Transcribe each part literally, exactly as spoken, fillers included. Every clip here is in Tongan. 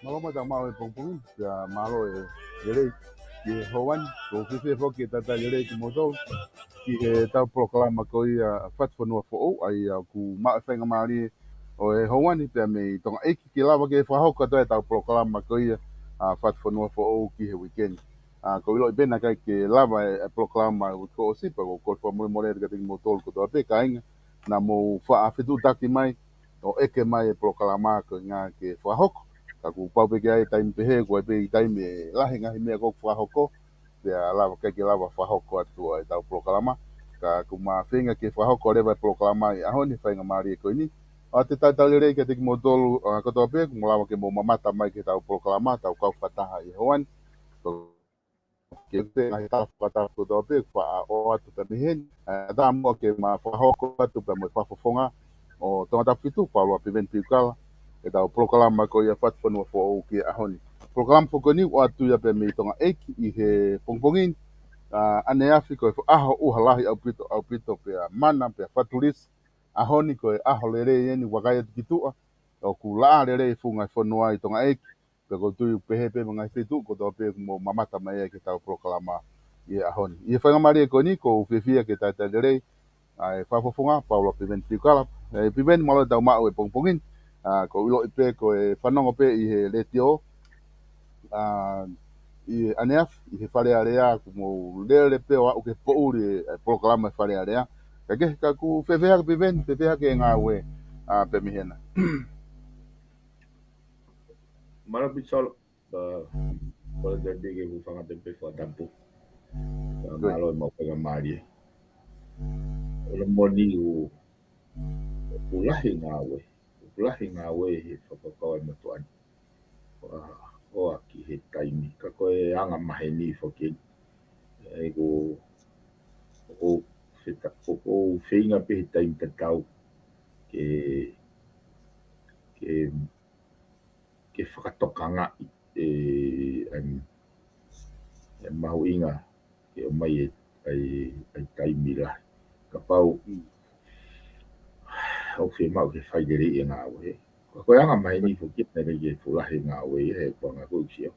Mālō muʻa e tau maʻu e pongipongi, pea mālō e lelei ki he houa ni, ʻoku ou fiefia foki ke talitali lelei kimoutolu ki he tau polokalama ko ia Fatufonua Foʻou, ʻa ia ʻoku maʻu e faingamālie ʻo e houa ni pea mei Tonga ʻEiki ke lava ke fakahoko atu e tau polokalama ko ia ʻa Fatufonua Foʻou ki he weekend. ʻA, ʻoku ou ʻiloʻi pē naʻe ʻikai ke lava e, e polokalama ʻo e uike kuo ʻosi, pea ʻoku ou kole fakamolemole atu kiate kimoutolu kotoa pē kāinga, naʻa mou faʻa fetuʻutaki mai ʻo ʻeke mai e polokalama ko ia ke fakahoko. Ka kuo pau pē ke ʻi ai e taimi pehē, kuo ʻi ai pē taimi ʻe lahi e ngaahi meʻa ʻoku fakahoko, pea lava ke ʻikai ke lava fakahoko atu e tau polokalama. Ka ʻoku ma feinga ke fakahoko leva e polokalama ʻi he ʻaho ni, faingamālie ko eni. ʻOatu e talitali lelei kiate kimoutolu, ʻa, kotoa pē, kuo mou lava ke mou mamata mai ki he tau polokalama, tau kau fakataha ʻi he houa ni. Ke pē ngaahi tala fakatapu kotoa pē, faʻa ʻoatu pē mei heni. ʻA, tā muʻa ke ma fakahoko atu pē mo e fakafofonga ʻo Tongatapu fitu, Paula Piveni Piukala, e tau polokalama ko ia Fatufonua Foʻou ki he ʻaho ni. Polokalama foki ko eni ʻoatu ia pē mei Tonga ʻEiki ʻi he pongipongi ni, ʻa, ʻaneafi ko e ʻaho ʻuha lahi ʻaupito, ʻaupito pea mana, pea fatulisi. ʻAho ni ko e ʻaho lelei eni, vakai atu ki tuʻa, ʻoku laʻā lelei e funga e fonua ʻi Tonga ʻEiki, pea ʻoku ou tui ʻoku pehē pē mo e ngaahi feituʻu kotoa pē ʻoku mou mamata mai ai ki he tau polokalama ʻi he ʻaho ni. ʻI he faingamālie ko eni, ʻoku ou fiefia ke talitali lelei ʻa e fakafofonga, Paula Piveni Piukala. ʻE Piveni, mālō e tau maʻu e pongipongi ni. ʻA, ʻoku ou ʻiloʻi pē ko e fanongo pē ʻi he letiō, ʻa, ʻi he ʻaneafi, ʻi he Fale Alea, kuo mou lele pē ʻo aʻu ki he poʻuli e, e polokalama e Fale Alea. Ka ke, ka ʻoku fēfē hake Piveni, fēfē hake e ngāue, ʻa, pē mei hena. Mālō Pisolo, ʻa, kole atu pē ke u hūfanga pē pea fakatapu. ʻA, Good. Mālō e maʻu faingamālie. ʻOku moʻoni ʻoku, ʻoku lahi e ngāue, ʻoku lahi e ngāue he fakakaukau e motuʻa ni. ʻA, ʻoku ʻi ai e taimi, ka ko e anga maheni foki eni. ʻE, ʻoku, ʻoku feta-, ʻoku feinga pē he taimi tatau ke, ke, ke fakatokangaʻi e, em, e mahuʻinga ke ʻomai e, ai, ai taimi lahi. Kapau, Mm. ʻoku fiemaʻu ke fai lelei e ngāue. Ka ko e anga maheni foki naʻe ʻikai ke fuʻu lahi e ngāue ia he kuonga ko ē ʻoku sio.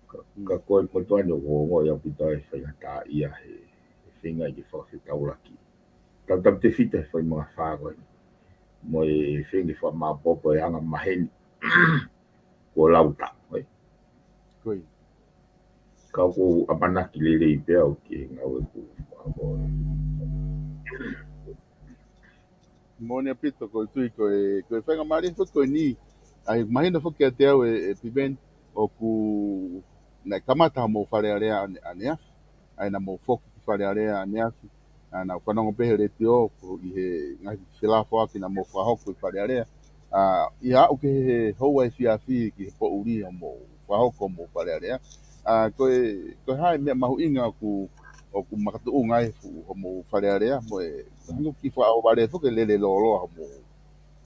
Ka, Mm. ka ko e motuʻa ni ʻoku ongoʻi ʻaupito e faingataʻaʻia he, he feinga ke fakafetaulaki. Tautautefito he faimanga fā ko ē. Mo e feinga ke fakamāopoopo e anga maheni. Kuo lau taʻu, ē? Ko ia. Ka ʻoku ou ʻamanaki lelei pē au ki he ngāue ʻoku, ʻa, ko e. Moʻoni ʻaupito, ʻoku ou tui ko e, ko e faingamālie foki ko eni. ʻA ia, mahino foki kiate au ʻe, ʻe Piveni, ʻoku naʻe kamata hoʻomou Fale Alea ʻane-, ʻaneafi. ʻA ia naʻa mou foki ki Fale Alea ʻaneafi. ʻA, naʻa ku fanongo pē he letiō, ko ʻi he ngaahi felāfoaki naʻa mou fakahoko ʻi Fale Alea. ʻA, ʻi he aʻu ki he houa efiafi ki he poʻuli hoʻomou fakahoko hoʻomou Fale Alea. ʻA, ko e, ko e hā e meʻa mahuʻinga ʻoku, ʻoku makatuʻunga ai e fuʻu hoʻomou Fale Alea, mo e, hangē ʻoku kiʻi fakaʻohovale foki e lele lōloa hoʻomou,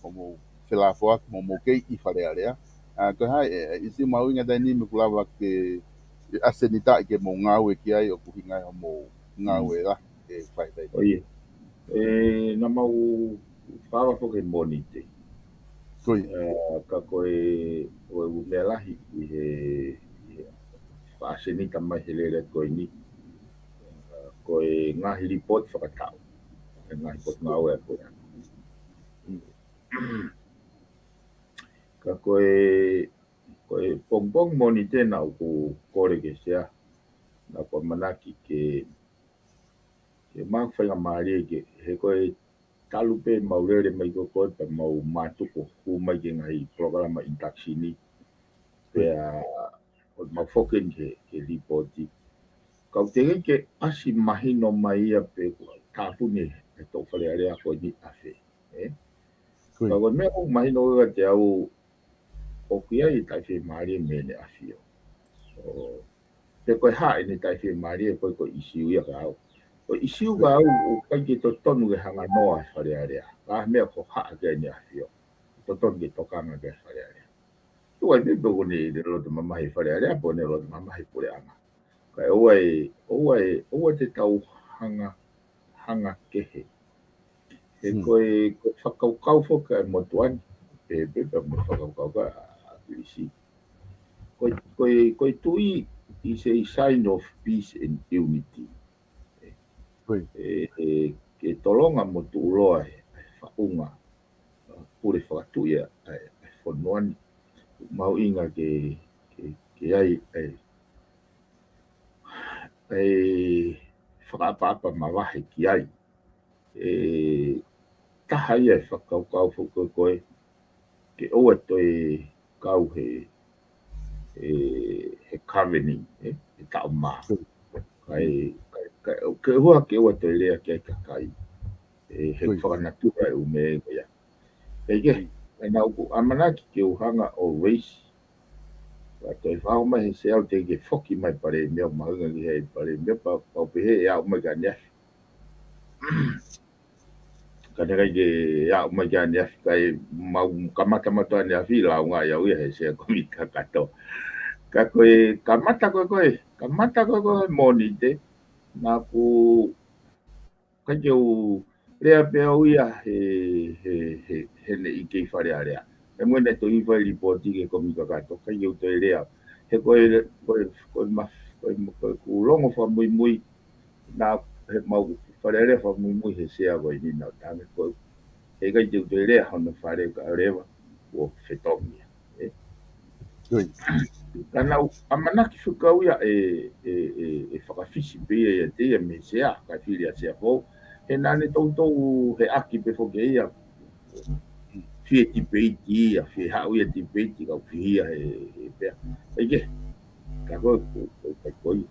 hoʻomou felāfoaki mo hoʻomou kei ʻi Fale Alea. ʻA, ko e hā e, e ʻīsiu mahuʻinga taimi ni ʻoku lava ke, ʻe ʻasenitaʻi ke mou ngāue ki ai ʻoku ʻuhinga ai hoʻomou ngāue Mm. lahi ʻe fai fai. ʻO ia. ʻE, naʻa mau fakaava foki he Mōnite. Ko ia. ʻA, ka ko e, ʻo e ʻū meʻa lahi ʻi he, ʻi he fakaʻasenita mai he lele ko eni. ʻA, ko e ngaahi lipooti fakataʻu. E ngaahi potungāue ko ia. Mm. Ka ko e, ko e pongipongi Mōnite naʻa ku kole ke sea, naʻa ku ʻamanaki ke, ke maʻu faingamālie ke, he ko e talu pē mau lele mai ko ē pea mau mātuku hū mai ki he ngaahi polokalama induction ni. Pea ʻo mau foki eni ke, ke lipooti. Ka ʻoku teʻeki ke ʻasi mahino mai ia pe kuo tāpuni e tau Fale Alea ko eni ʻafē, ē? Ko ia. Ka ko e meʻa ʻoku mahino kiate au ʻoku ʻi ai e taʻefiemālie mei heʻene ʻafio. ʻO, pe ko e hā ʻene taʻefiemālie, ko e, ko e ʻīsiu ia kiate au. Ko e ʻīsiu kiate au, ʻoku ʻikai ke totonu ke hanga noa e Fale Alea. Ka ko e meʻa ko e hā ki heʻene ʻafio. Totonu ke tokanga ki he Fale Alea. Tuʻu ai pē pe ko ʻene loto mamahi e Fale Alea, pe ko ʻene loto mamahi e puleʻanga. Kae ʻoua ʻe, ʻoua ʻe, ʻoua te tau hanga, hanga kehe. He Hmm. ko e, ko e fakakaukau foki ʻa e motuʻa ni, pehē pē pea mo e fakakaukau ʻa, ʻa ʻAkilisi. ko e, ko e, ko e tuʻi is a sign of peace and unity. ʻE, ʻe, ke tolonga mo tuʻuloa e faʻunga pule fakatuʻi ʻa e fonua ni. Mahuʻinga ke, ke, ke ʻai ʻa e fakaʻapaʻapa mavahe ki ai. ʻE, taha ia e fakakaukau foʻi ko ē, ke ʻoua toe kau he, he, he governing, ʻe, he taʻo mā. Kae, kae, kae, ke ʻoua, ke ʻoua toe lea ki ai kakai. ʻE, he fakanatura e ʻū meʻa ko ia. ʻE, ke, ʻe, naʻa ku ʻamanaki ke u hanga ʻo raise. Ka toe fau mai he Sea ʻo te ke foki mai Palēmia, mahuʻinga ki he Palēmia, pea, pea u pehē ʻe aʻu mai ki ʻaneafi. Ka ne ʻikai ke aʻu mai ki ʻaneafi, kae mau kamata mai ʻaneafi, lau ngā ia ʻo ia he Sea Komiti Kakato. Ka ko e kamata ko ē, ko e kamata ko ē, ko e Mōnite, naʻa ku ʻikai ke u lea pē au ia he, he, he, he neʻi kei Fale Alea. He mo ʻene toe ʻi fai lipooti ki he Komiti Kakato, ʻikai ke u toe lea. He ko e, ko e, ko e ma-, ko e ma-, ko e ku longo fakamuimui, naʻa, he mau Fale Alea fakamuimui he Sea ko eni naʻa tangi ko ē. He ʻikai te u toe lea hono fale ka leva, ʻo fetongi ia. ʻE. Ka naʻa ku ʻamanaki fekau ia ʻe, ʻe, ʻe, ʻe fakafisi pē ia ʻiate ia mei he Sea, kae fili ʻa Sea Fou. He naʻa ne toutou he ʻaki pē foki ia. Fie tipeiti ia, fie haʻu ia tipeiti, kau fihia he, he pea. ʻE ke, ka ko e, ko e, ka ko e,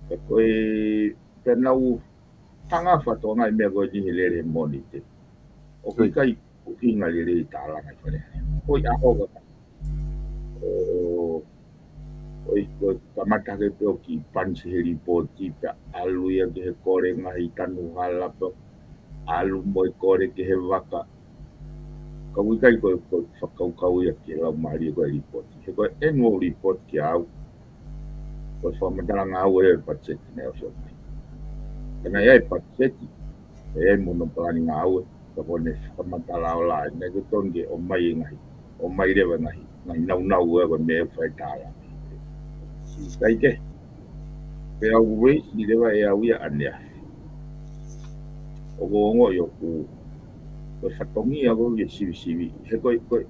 ka ko e, pea naʻa ku hanga fakatonga e meʻa ko eni he lele he Mōnite. ʻOku ʻikai ʻuhinga lelei tālanga ʻi Fale Alea. Ko e ʻaho ka. ʻO, ʻo, ʻo kamata ke pē ʻo kiʻi panisi he lipooti pea ʻalu ia ki he kole ngaahi tanu hala pea ʻalu mo e kole ki he vaka. Ka ʻoku ʻikai ko e, ko e fakakaukau ia ke lau mālie ko e lipooti. He ko e annual report kiate au, ko e fakamatala ngāue e patiseti naʻe ʻosi ʻomai. Ka naʻe ʻi ai e patiseti, ʻe ʻi ai mo hono palani ngāue, ka ko ʻene fakamatala ʻo laine, ke tonu ke ʻomai e ngaahi, ʻomai leva e ngaahi, ngaahi naunau ʻo e ko e meʻa ʻoku fai tālanga. Kae kehe, pea u raise leva ʻe au ia ʻaneafi. ʻOku ou ongoʻi ʻoku, ko e fatongia ko ia sivisiviʻi. He ko e, ko e,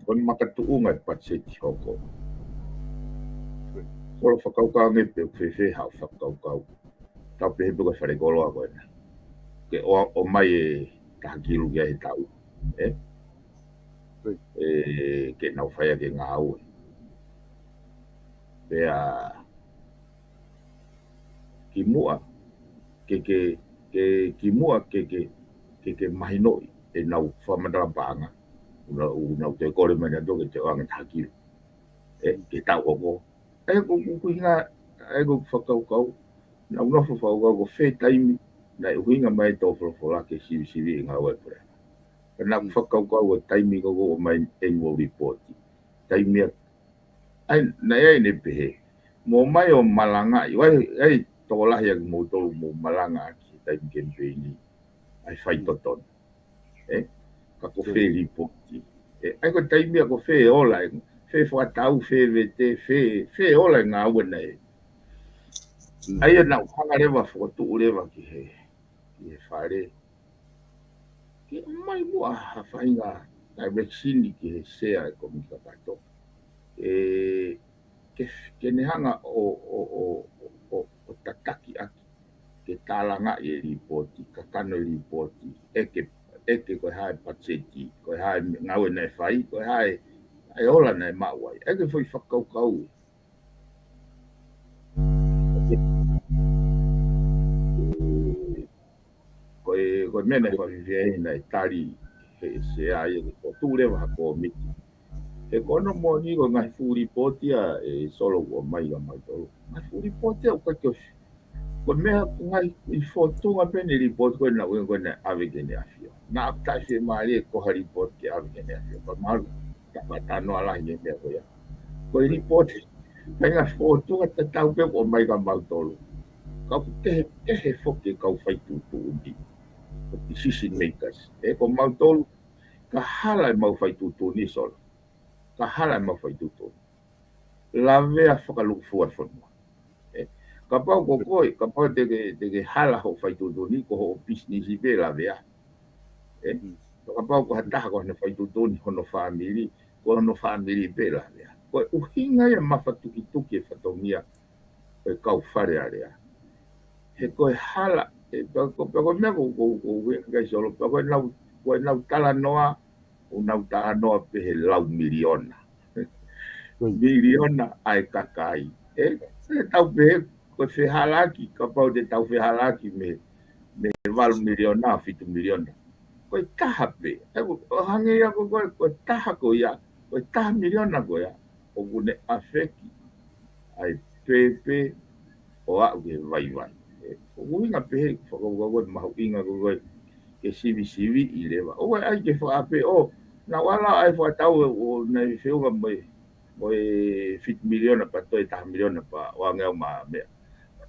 ko e makatuʻunga e patiseti hoko. Kolo fakakaukau ange pē ʻoku fēfē haʻo fakakaukau. Tau pehē pē ko e falekoloa ko ena. Ke ʻo, ʻomai e taha kilu ki ai he taʻu. ʻE? ʻE, ke nau fai ʻaki e ngāue. Pea kimuʻa, ke, ke, ke, kimuʻa, ke, ke, ke, ke mahinoʻi ʻenau fakamatala paʻanga. ʻOku nau, ʻoku nau toe kole mai nautolu ke toe ʻoange taha kilu. ʻE, ke tau hoko. ʻE, ko, ko, ko e ʻuhinga, ʻe, ko e fakakaukau, naʻa ku nofo fakakaukau ko fē taimi, naʻe ʻuhinga mai e tō folofola ke sivisiviʻi e ngāue pule. Ka naʻa ku fakakaukau ko e taimi ko ē ʻoku ʻomai e annual report. Taimi ia, ʻa ia, naʻe ʻi ai ʻene pehē. Mou ō mai ʻo malangaʻi, ʻai, ʻai, tokolahi ʻa kimoutolu mou malangaʻaki he taimi kemipeini. ʻAi faitotonu. ʻE? Ka ko fē lipooti. ʻE, ʻa ia ko e taimi ia ko fē ola, ʻe, fē fakatau, fē vete, fē, fē ola e ngāue naʻe. ʻA ia naʻa ku hanga leva fokotuʻu leva ki he, ki he fale. Ke ʻomai muʻa ha faʻahinga direction ki he Sea e Komiti Kakato. ʻE, ke, ke ne hanga ʻo, ʻo, ʻo, ʻo, ʻo tataki ʻaki, ke tālangaʻi e lipooti, kakano e lipooti, ʻeke, ʻeke ko e hā e patiseti, ko e hā e ngāue naʻe fai, ko e hā e, e ola naʻe maʻu ai. ʻEke foʻi fakakaukau. Ko e, ko e meʻa naʻe fakafiefia ai naʻe tali he Sea ia ke fokotuʻu leva ha kōmiti. He ko hono moʻoni ko e ngaahi fuʻu lipooti ia ʻe Solo ʻoku ʻomai kia mautolu. Ngaahi fuʻu lipooti ia ʻoku ʻikai ke ʻosi. Ko e meʻa ko e ngaahi fōtunga pē ʻene lipooti ko ē naʻe ʻuhinga ko ē naʻe ʻave ki heʻene ʻafio. Naʻa ku taʻefiemālie ko ha lipooti ke ʻave ki heʻene ʻafio. Pea mahalo, ka faʻa talanoa lahi ki he meʻa ko ia. Ko e lipooti, ko e ngaahi fōtunga tatau pē ʻoku ʻomai kia mautolu. Ka ʻoku kehe, kehe foki e kau fai tuʻutuʻuni. Ko e decision makers. ʻE ko mautolu, ka hala ʻemau faituʻutuʻuni, Solo. Ka hala ʻemau faituʻutuʻuni. Lavea fakalūkufua e fonua. ʻE, kapau ko koe, kapau te ke, te ke hala hoʻo faituʻutuʻuni, ko hoʻo pisinisi pē lavea. ʻE, kapau ko ha taha ko hono faituʻutuʻuni hono fāmili, ko hono fāmili pē lavea. Ko e ʻuhinga ia e mafatukituki e fatongia ʻo e kau Fale Alea. He ko e hala, ʻe, pea ko, pea ko e meʻa ko, ko, ko, ko e kai Solo, pea ko ʻenau, ko ʻenau talanoa, ʻoku nau talanoa pē he lau miliona. Miliona ʻa e kakai. ʻE, ʻe tau pehē, ko e fehālaaki, kapau te tau fehālaaki mei, mei he valu miliona, fitu miliona. Ko e taha pē. ʻE, ʻo hangē ia ko, ko, ko e taha ko ia, ko e taha miliona ko ia, ʻoku ne ʻafeki ʻa e pēpē ʻo aʻu ki he vaivai. ʻE, ʻoku ʻuhinga pehē, fakakaukau ko e mahuʻinga ko, ko e ke sivisiviʻi leva. ʻOua ʻe ʻai ke fakapē, ʻo, naʻa ku ʻalu ʻo fakatau ʻo, ʻo naʻe feʻunga mo e, mo e fitu miliona pea toe taha miliona pea ʻoange au ma meʻa.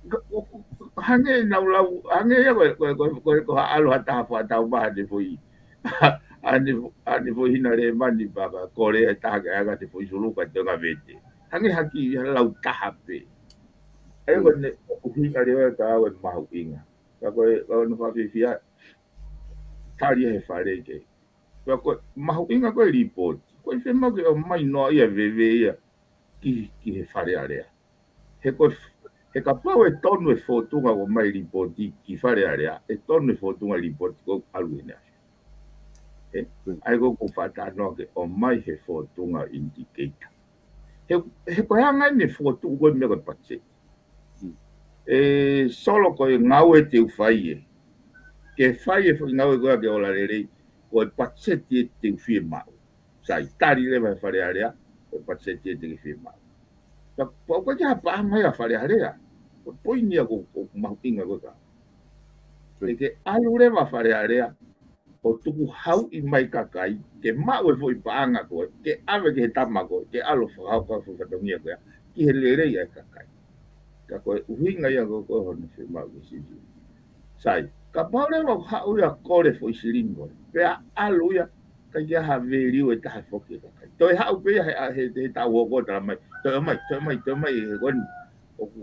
Ka, ʻo, ʻo, hangē naʻa ku lau, hangē ia ko e, ko e, ko e, ko e, ko ha ʻalu ha taha fakatau ma haʻane foʻi, haʻane, haʻane foʻi hina lēmani pea ka kole e taha ke ʻai ʻene foʻi suluka te nga vete. Hangē ha kiʻi lau taha pē. ʻA ia ko ʻene ʻuhinga leva ka ʻoku mahuʻinga. Ka ko e, ka ʻoku ou fakafiefia, tali he Fale ke. Pea ko e mahuʻinga ko e lipooti. Ko e fiemaʻu ke ʻomai noa ia veve ia ki, ki he Fale Alea. He ko e, he kapau ʻe tonu e fōtunga ʻoku ʻomai lipooti ki Fale Alea, ʻe tonu e fōtunga lipooti ko e ʻalu ʻene afi. ʻE, ʻa ia ko e ʻoku ou fakatalanoa ke ʻomai he fōtunga indicator. He, he ko e anga ʻene fokotuʻu ko e meʻa ko e patiseti. ʻE Solo ko e ngāue te u fai ē. Ke fai e foʻi ngāue ko ia ke ola lelei, ko e patiseti ē te u fiemaʻu. Sai, tali leva he Fale Alea, ko e patiseti ē te ke fiemaʻu. Ka, pau ko e ke ha paʻanga ia Fale Alea. Ko e poini ia ko, ko e mahuʻinga ko e ka. Te ke ʻalu leva Fale Alea, ʻo tukuhauʻi mai kakai, ke maʻu e foʻi paʻanga ko ē, ke ʻave ki he tama ko ē, ke ʻalu fakahoko e foʻi fatongia ko ia, ki he lelei ʻa e kakai. Ka ko e ʻuhinga ia ko, ko hono fiemaʻu ke sivisiviʻi. Sai, kapau leva ʻoku haʻu ia kole foʻi silingi ko ē, pea ʻalu ia, ʻikai ke ʻi ai ha veliu ʻe taha foki e kakai. Toe haʻu pē ia he, he, he taʻu hoko tala mai, toe mai, toe mai, toe mai, he ko eni, ʻoku,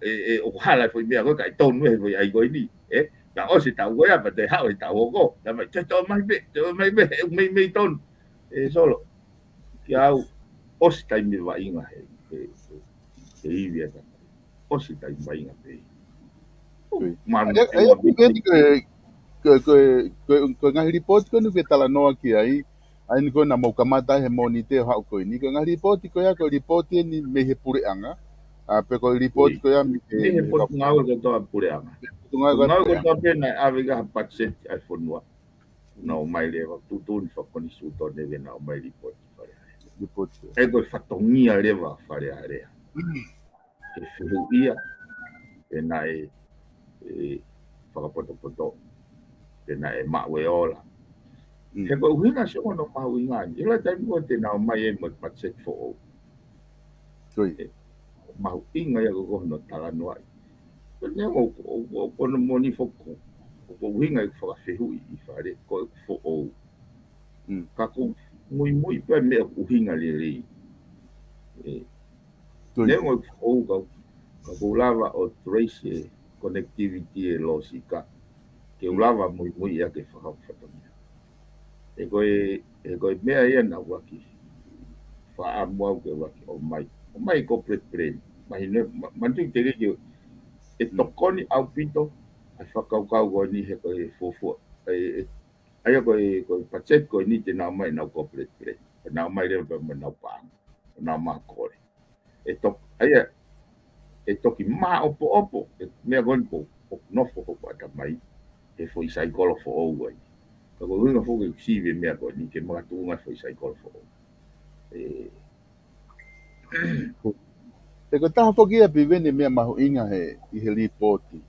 ʻe, ʻe, ʻoku hala e foʻi meʻa ko ē, ʻikai tonu e foʻi ʻai ko eni, ē? Ka ʻosi e taʻu ko ia, pea toe haʻu e taʻu hoko, tala mai, toe, toe mai pē, toe mai pē, he ʻoku meimei tonu. ʻE Solo, kia au, ʻosi taimi vaʻinga he, he, he, he ivi ʻa e tama. ʻOsi taimi vaʻinga pē. Ui. Manu, ʻa ia, ʻa ia, ʻoku pē ni ko e, ko e, ko e, ko e, ko e ngaahi lipooti ko eni ʻoku ke talanoa ki ai, ʻa eni ko ē naʻa mou kamata ai he Mōnite ʻo haʻu ko eni. Ko e ngaahi lipooti ko ia, ko e lipooti eni mei he puleʻanga. ʻA, pe ko e lipooti ko ia mei he, mei he mei he potungāue kotoa puleʻanga. Mei he potungāue kotoa puleʻanga. Potungāue kotoa pē naʻe ʻave ki ai ha patiseti ʻa e fonua. Naʻa ʻomai leva, tuʻutuʻuni fakakonisitūtone ke naʻa ʻomai lipooti Fale Alea. Lipooti. ʻE ko e fatongia leva Fale Alea. Ke fehuʻia, pe naʻe, ʻe, fakapotopoto, pe naʻe maʻu e ola. He ko e ʻuhinga Solo hono mahuʻinga ni. ʻI he taimi ko ē te nau ʻomai ai mo e patiseti foʻou. ʻE, mahuʻinga ia ko hono talanoaʻi. Ko e ʻuhinga ʻoku, ʻoku, ʻoku, ʻoku ou moʻoni foki, ʻoku ou ʻuhinga ʻeku fakafehuʻi ʻi Fale, ko e foʻou. Ka ʻoku ou muimui pē meʻa ʻoku ʻuhinga lelei. ʻE, Neongo ʻeku foʻou ka, ka ʻoku ou lava ʻo trace e connectivity e lōsika. Ke u lava muimui ia ke fakahoko fatongia. He ko e, he ko e meʻa ia naʻa ku ʻosi fakaʻamu au ke u ʻosi ʻomai. ʻOmai corporate plan. Mahino, ma-, manatuʻi teʻeki ke, ʻe tokoni ʻaupito ʻa e fakakaukau ko eni he ko e fuofua. ʻE, ʻe, ʻa ia ko e, ko e patiseti ko eni te nau ʻomai ʻenau corporate plan. Ko ʻenau ʻomai leva pea mo ʻenau paʻanga. Ko ʻenau ʻomai kole. ʻE tok-, ʻa ia, ʻe toki māʻopoʻopo, ʻe meʻa ko eni ko, ʻoku nofo hoku ʻatamai, he foʻi saikolo foʻou ai. Ka ko e ʻuhinga foki ʻeku sivi e meʻa ko eni, ke makatuʻunga foʻi saikolo foʻou. ʻE, ʻE ko e taha foki ia Piveni meʻa mahuʻinga he, ʻi he lipooti.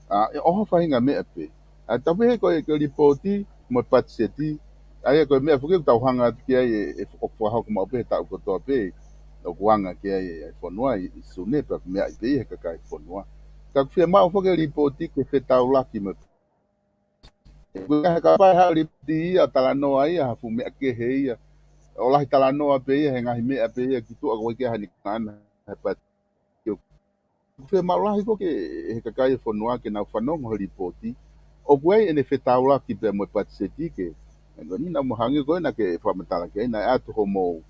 ʻA, ʻe ʻoho faʻahinga meʻa pē. ʻA, tapu he ko e, ko e lipooti, mo e patiseti. ʻA ia ko e meʻa foki ʻoku tau hanga atu ki ai ʻe, ʻe, ʻoku fakahoko maʻu pē he taʻu kotoa pē. ʻOku anga ki ai e fonua ʻi, ʻi Sune pea meʻa ai pē ʻe he kakai fonua. Ka ʻoku fiemaʻu foki e lipooti ke fetaulaki mo e Ko e ngaahi kapau ʻe haʻu lipoti ia, talanoa ia, ha fuʻu meʻa kehe ia. ʻO lahi talanoa pē ia, he ngaahi meʻa pē ia, ki tuʻa ko e ke ha ni kana, he pati. Ko e maʻu lahi ko ē he kakai e fonua ke nau fanongo he lipoti. ʻOku ʻi ai ʻene fetaulaki pea mo e patiseti ke. Ko e meʻa naʻa mo hangē ko ē naʻa ke fakamatala ki ai naʻe ʻatu homou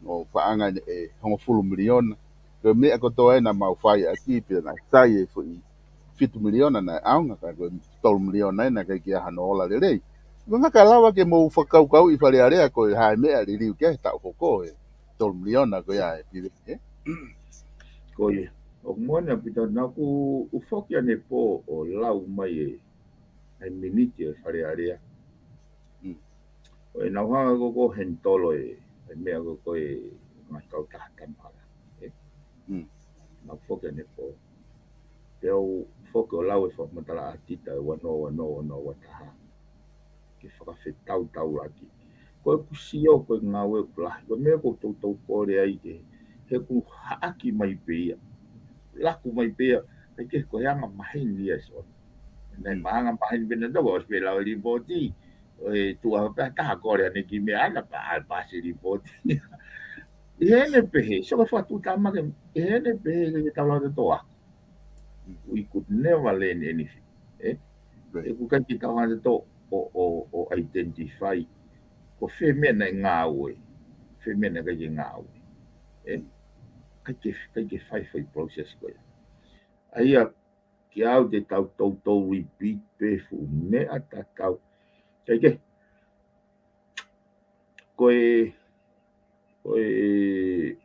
ʻo paʻanga ʻe hongofulu miliona. Ko e meʻa kotoa ē naʻa mau fai ʻaki pea naʻe sai e foʻi fitu miliona naʻe ʻaonga ka ko e tolu miliona ē naʻe ʻikai ke ʻi ai hano ola lelei. Ko e ngaahi ka lava ke mou fakakaukauʻi Fale Alea ko e hā e meʻa liliu ke he taʻu hoko e tolu miliona ko ia e piveni, ē? Ko ia. ʻOku moʻoni ʻaupito naʻa ku ʻufoki ʻanepō ʻo lau mai e, e miniti e Fale Alea. Mm. ʻO ʻenau hanga ko ē ʻo henitolo e, e meʻa ko ē ko e ngaahi kautaha Tanuhala. Ē? Mm. Naʻa ku foki ʻanepō. Pea u foki ʻo lau e fakamatala ʻa Tita e ua noa ua noa ua noa ua taha. Ke fakafetaulaki. Ko ʻeku sio, ko e ngāue ʻoku lahi. Ko e meʻa ʻoku ou toutou kole ai ke, he ʻoku haʻaki mai pē ia. Laku mai pē ia, ʻikai ke ko e anga maheni ia, so. Naʻe Mm. ma anga maheni pē naʻa tau, ʻosi pē lau e lipoti. ʻE tuʻa pē taha kole ʻanenai ki meʻa ana pea ʻalu pasi lipoti. ʻI heʻene pehē, so ka fakatuʻutāmaki, ʻi heʻene pehē ke tau lau te toa. We could never learn anything. Ē? Right. ʻOku ʻikai ke tau hanga te tau ʻo, ʻo, ʻo identify. Ko fē meʻa naʻe ngāue. Fē meʻa naʻe ʻikai ke ngāue. Ē? ʻIkai ke, ʻikai ke fai foʻi process ko ia. ʻA ia, kiate au te tau toutou repeat pē fuʻu meʻa tatau. ʻIkai ke, ko e, ko e,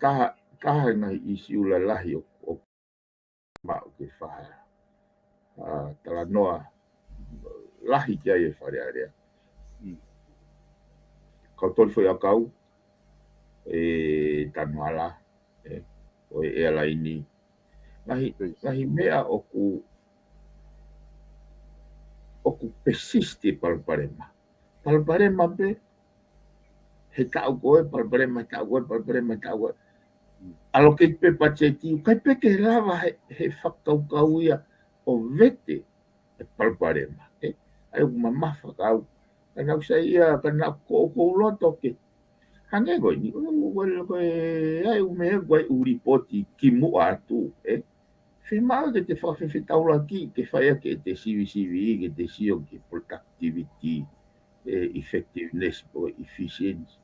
taha, taha e ngaahi ʻīsiu lalahi ʻo, ʻo maʻu ke fai ha, a, talanoa lahi ki ai e Fale Alea. Mm. Kau toli foʻi ʻakau, e Tanuhala, ē, ʻo e airline. Ngaahi, Yes. ngaahi meʻa ʻoku, ʻoku persist e palopalema. Palopalema pē, he taʻu ko ē, palopalema he taʻu ko ē, palopalema he taʻu ko ē. Allocate pē patiseti, ʻikai pē ke lava he, he fakakaukau ia ʻo vete e palopalema, ē? ʻA ia ʻoku mamafa ka au. Ka naʻa ku saiʻia, ka naʻa ko, ko u loto ke. Hangē ko eni, ʻo, ʻo, ko e, ʻa ia ʻoku meʻa ko e ʻū lipoti ki muʻa atu, ē? Fiemaʻu ke te fakafefetaulaki, ke fai ʻaki ʻete sivisiviʻi, ke te sio ki he productivity, e effectiveness, ʻo e efficiency,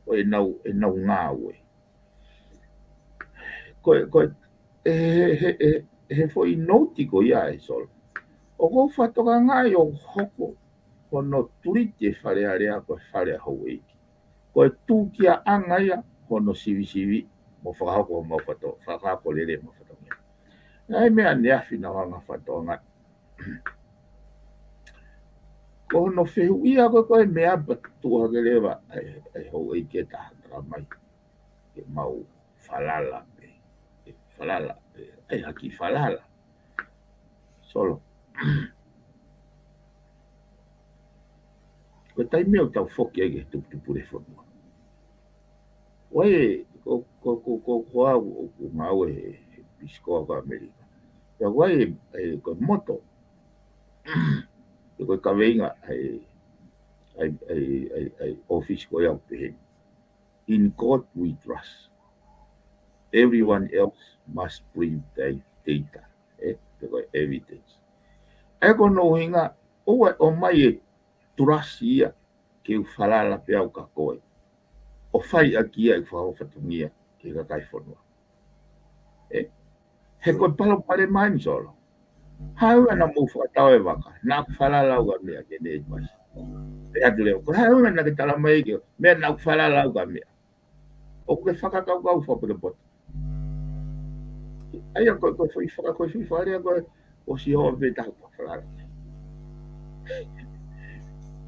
ʻo ʻenau, ʻenau ngāue. Ko e, ko e, he, he, he, he foʻi nouti ko ia ē Solo. ʻOku ou fakatokangaʻi ʻoku hoko hono treat e Fale Alea ko e fale ʻa houʻeiki. Ko e tūkiaʻanga ia hono sivisiviʻi mo fakahoko homau fato-, fakahoko lelei homau fatongia. Naʻe meʻa ne afi na wanga fatongia. Ko hono fehuʻia ko e, ko e meʻa pē tuʻu hake leva, ʻa e, ʻa e houʻeiki ʻe taha talamai. Ke mau falala pē. Ke falala pē. ʻAi haki falala. Solo. Ko e taimi ʻoku tau foki ai ki he tuputupu e fonua. ʻOi, ko, ko, ko, ko, ko au ʻoku ngāue he, he Peace Corps ko ʻAmelika. Pea ʻoku ʻi ai e, e, ko e moto. Pea ko e kaveinga ʻa e, ʻa e, ʻa e, ʻa e, ʻa e ʻōfisi ko ia ʻoku pehē ni. In God we trust. Everyone else must bring their data. Ē, pe ko e evidence. ʻA ia ko hono ʻuhinga, ʻoua ʻe ʻomai e trust ia ke u falala pē au kia koe. ʻO fai ʻaki ia ʻeku fakahoko fatongia ki he kakai fonua. Ē? He ko e palopalema eni Solo. Haʻu ʻana mou fakatau e vaka, naʻa ku falala au kia meʻa ke ne advice. Pea ʻatu leva, ko e haʻu ʻana ke talamai ke, meʻa naʻa ku falala au kia meʻa. ʻOku ke fakakaukau fakapotopoto. ʻA ia ko, ko e foʻi faka-, ko e foʻi fakalea ko e, ʻosi hoʻo pē taha ʻoku falala.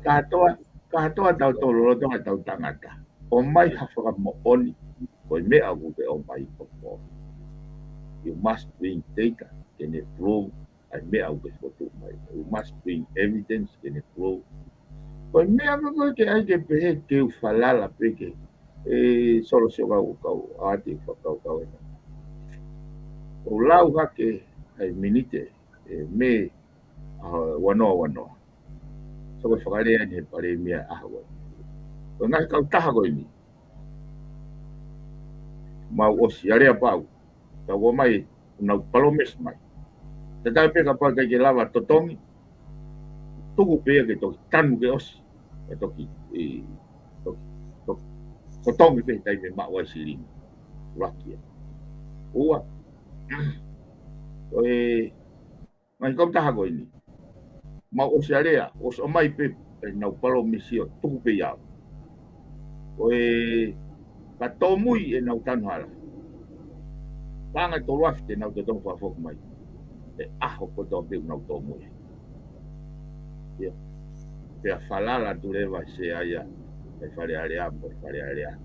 Kātoa, kātoa tau tolo loto ʻa tau tangata. ʻOmai ha fakamoʻoni, ko e meʻa ʻoku ke ʻomai ko ko. You must bring data, ke ne prove, ʻa e meʻa ʻoku ke fokotuʻu mai. You must bring evidence, ke ne prove. Ko e meʻa ko ko ke ʻai ke pehē ke u falala pē ke, e, Solo sio kau, kau, ʻa te fakakaukau ʻena. ʻO lau hake, ʻa e miniti, e, mē, a, ua noa ua noa. Toko fakalea ni he palēmia ʻaho ko ē. Ko e ngaahi kautaha ko eni. Mau ʻosi aleapau. Tau ō mai, nau palōmesi mai. Tatau pē kapau ʻikai ke lava totongi. Tuku pē ia ke toki tanu ke ʻosi. Ke toki, ʻi, toki, toki, totongi pē he taimi ʻe maʻu ai silini. Lakia. Ua. Ko e ngaahi kautaha ko eni. Mau ʻosi alea, ʻosi ʻomai pē, ʻenau palōmesi ʻo tuku pē ia. Ko e ka tōmui ʻenau tanu hala. Paʻanga ʻe tolu afe te nau totongi fakafoki mai. ʻI he ʻaho kotoa pē ʻoku nau tōmui. Ia. Pea falala atu leva Sea ia, ʻi Fale Alea, mo Fale Alea.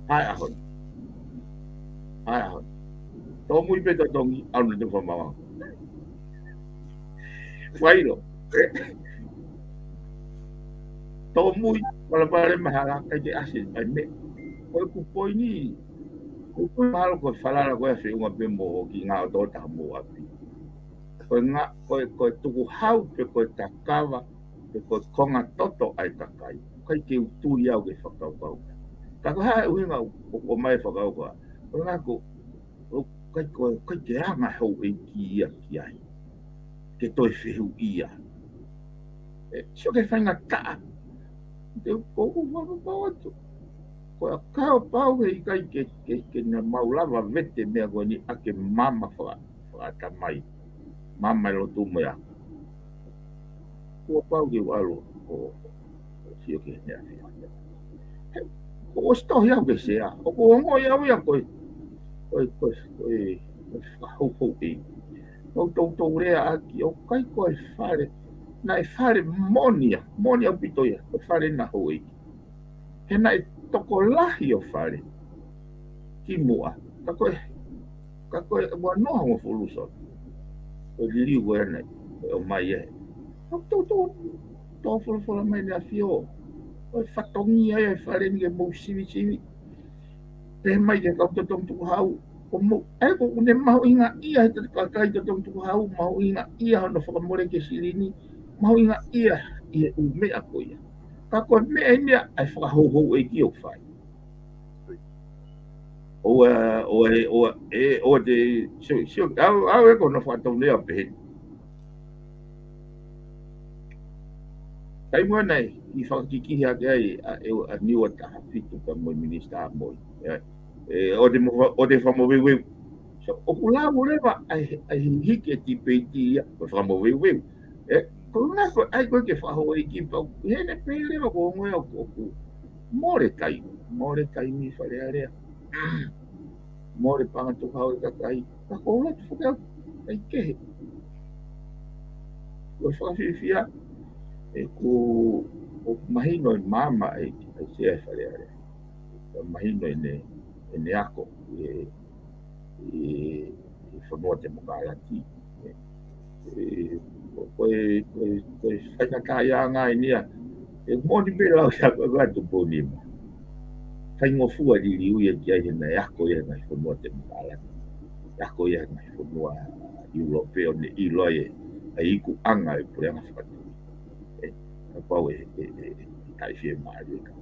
Hai ʻaho ni. Hai ʻaho ni. Tōmui pē totongi, ʻalu na te famawang. Failo. Tōmui, palapala mahala, ʻikai ke ʻasi, ʻai me. Ko e kupoini. Ko e kupoini mahalo ko e falala ko e feʻunga pē mo ki ngā ʻotoʻota mo ʻapi. Ko e ngā, ko e, ko e tukuhau pe ko e takava, pe ko e konga toto ʻa e kakai. ʻIkai ke u tui au ke fakakaukau. Ka ko e hā e ʻuhinga ʻoku ʻomai fakakaukau. Ko e ngā ko, ʻoku ʻikai ko, ʻikai ke anga houʻeiki ia ki ai. Ke toe fehuʻia. ʻE, sio ki he faingataʻa. Te u ko u fakapapau atu. Ko e ʻakapau he ʻikai ke, ke, ke na mau lava vete meʻa ko eni ʻa ke mama faka, fakatamai. Mama ʻi lotu mo ia. Kuo pau ke u ʻalu ʻo, ʻo sio ki he meʻa. He, ko ʻosi tohi au ke Sea. ʻOku ongoʻi au ia ko e, ko e, ko e, ko e, ko e fakahouhouʻeiki. Tau, tau, tau lea ʻaki, ʻoku ʻikai ko e fale, naʻe fale moʻoni ia, moʻoni ʻaupito ia, ko e fale naʻe houʻeiki. He naʻe tokolahi ʻo fale ki muʻa, ka ko e, ka ko e ua noa hongofulu sō. Ko e liliu ko ē naʻe, ko e ʻomai ē. Tau, tau, tau, tau folofola mai ʻEne ʻAfio. Ko e fatongia ia e fale ni ke mou sivisivi. Pehē mai ki he kau totongi tukuhau, ko mou, ʻa ia ko ʻene mahuʻingaʻia he kakai totongi tukuhau, mahuʻingaʻia hono fakamole ki he silini, mahuʻingaʻia ʻi he ʻū meʻa ko ia. Ka ko e meʻa eni ia ʻa e fakahouhouʻeiki ʻoku fai. ʻOua, ʻoua, ʻoua, ʻe, ʻoua te, sio, sio, au, au ʻe ko hono fakatau lea pehē. Taimi ʻana ʻi fakakikihi ake ai ʻa e, ʻa Niua taha fitu pea mo e minisitā mo ia. ʻE, ʻoua te mo fa-, ʻoua te fakamoveuveu. So, ʻoku lau leva ʻa e, ʻa e hiki e tipeiti ia, ko e fakamoveuveu. ʻE, ko e ʻuhinga ko e ʻai ko ē ke fakahouʻeiki pau. He naʻe pehē leva ko e ongo ia ʻoku, ʻoku mole taimi, mole taimi Fale Alea. Mole paʻanga tukuhau e kakai. Ka ko e lotu fakaʻau, ʻai kehe. Ko e fakafiefia, ʻe ko, ʻoku mahino e maama ʻa e, ʻa e Sea ʻi Fale Alea. ʻOku mahino ʻene, ʻene ako, ʻi he, ʻi he, ʻi he fonua temokalati. ʻE, ko e, ko e, ko e faingataʻaʻiaʻanga eni ia. ʻE moʻoni pē lau ia ko e, ko e atu pō nima. Faingofua liliu ia ki ai he naʻe ako ia he ngaahi fonua temokalati. Ako ia he ngaahi fonua ʻIulope ʻo ne ʻilo ai e, ʻa e ikuʻanga e puleʻanga fakatui. ʻE, kapau ʻe, ʻe, ʻe, ʻe, taʻefiemālie ka.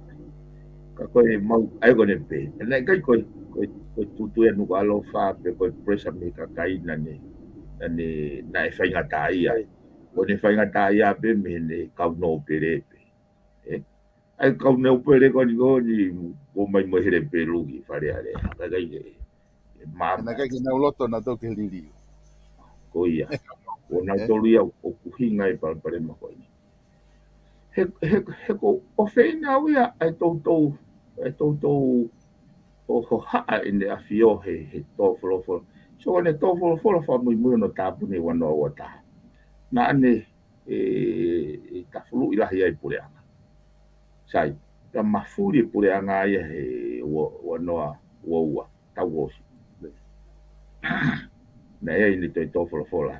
Ka ko e mau, ʻa ia ko ʻene pehē. Naʻe ʻikai ko e, ko e, ko e tutu ia Nukuʻalofa pe ko e pressure mei he kakai naʻa ne, naʻa ne, naʻe faingataʻaʻia. Ko ʻene faingataʻaʻia pē mei heʻene kau nōpele pē. ʻE? ʻA e kau nōpele ko eni ko eni, ko mai mo e hele pelu ki Fale Alea. Ka ʻikai ke, ke mama. Naʻe ʻikai ke nau loto nautolu ke liliu. Ko ia. Ko nautolu ia ʻoku ʻuhinga e palopalema ko eni. He, he, he ko e ʻofeina au ia, ʻa e toutou, ʻa e toutou ʻo hohaʻa ʻEne ʻAfio he, he tō folofola. So ʻene tō folofola fakamuimui hono tāpuni ua noa ua taha. Naʻa ne, ʻe, ʻe tafuluʻi lahi ai puleʻanga. Sai, ka mafuli puleʻanga ia he ua, ua noa ua ua, tau ʻosi. Naʻe ʻi ai ʻene toe tō folofola.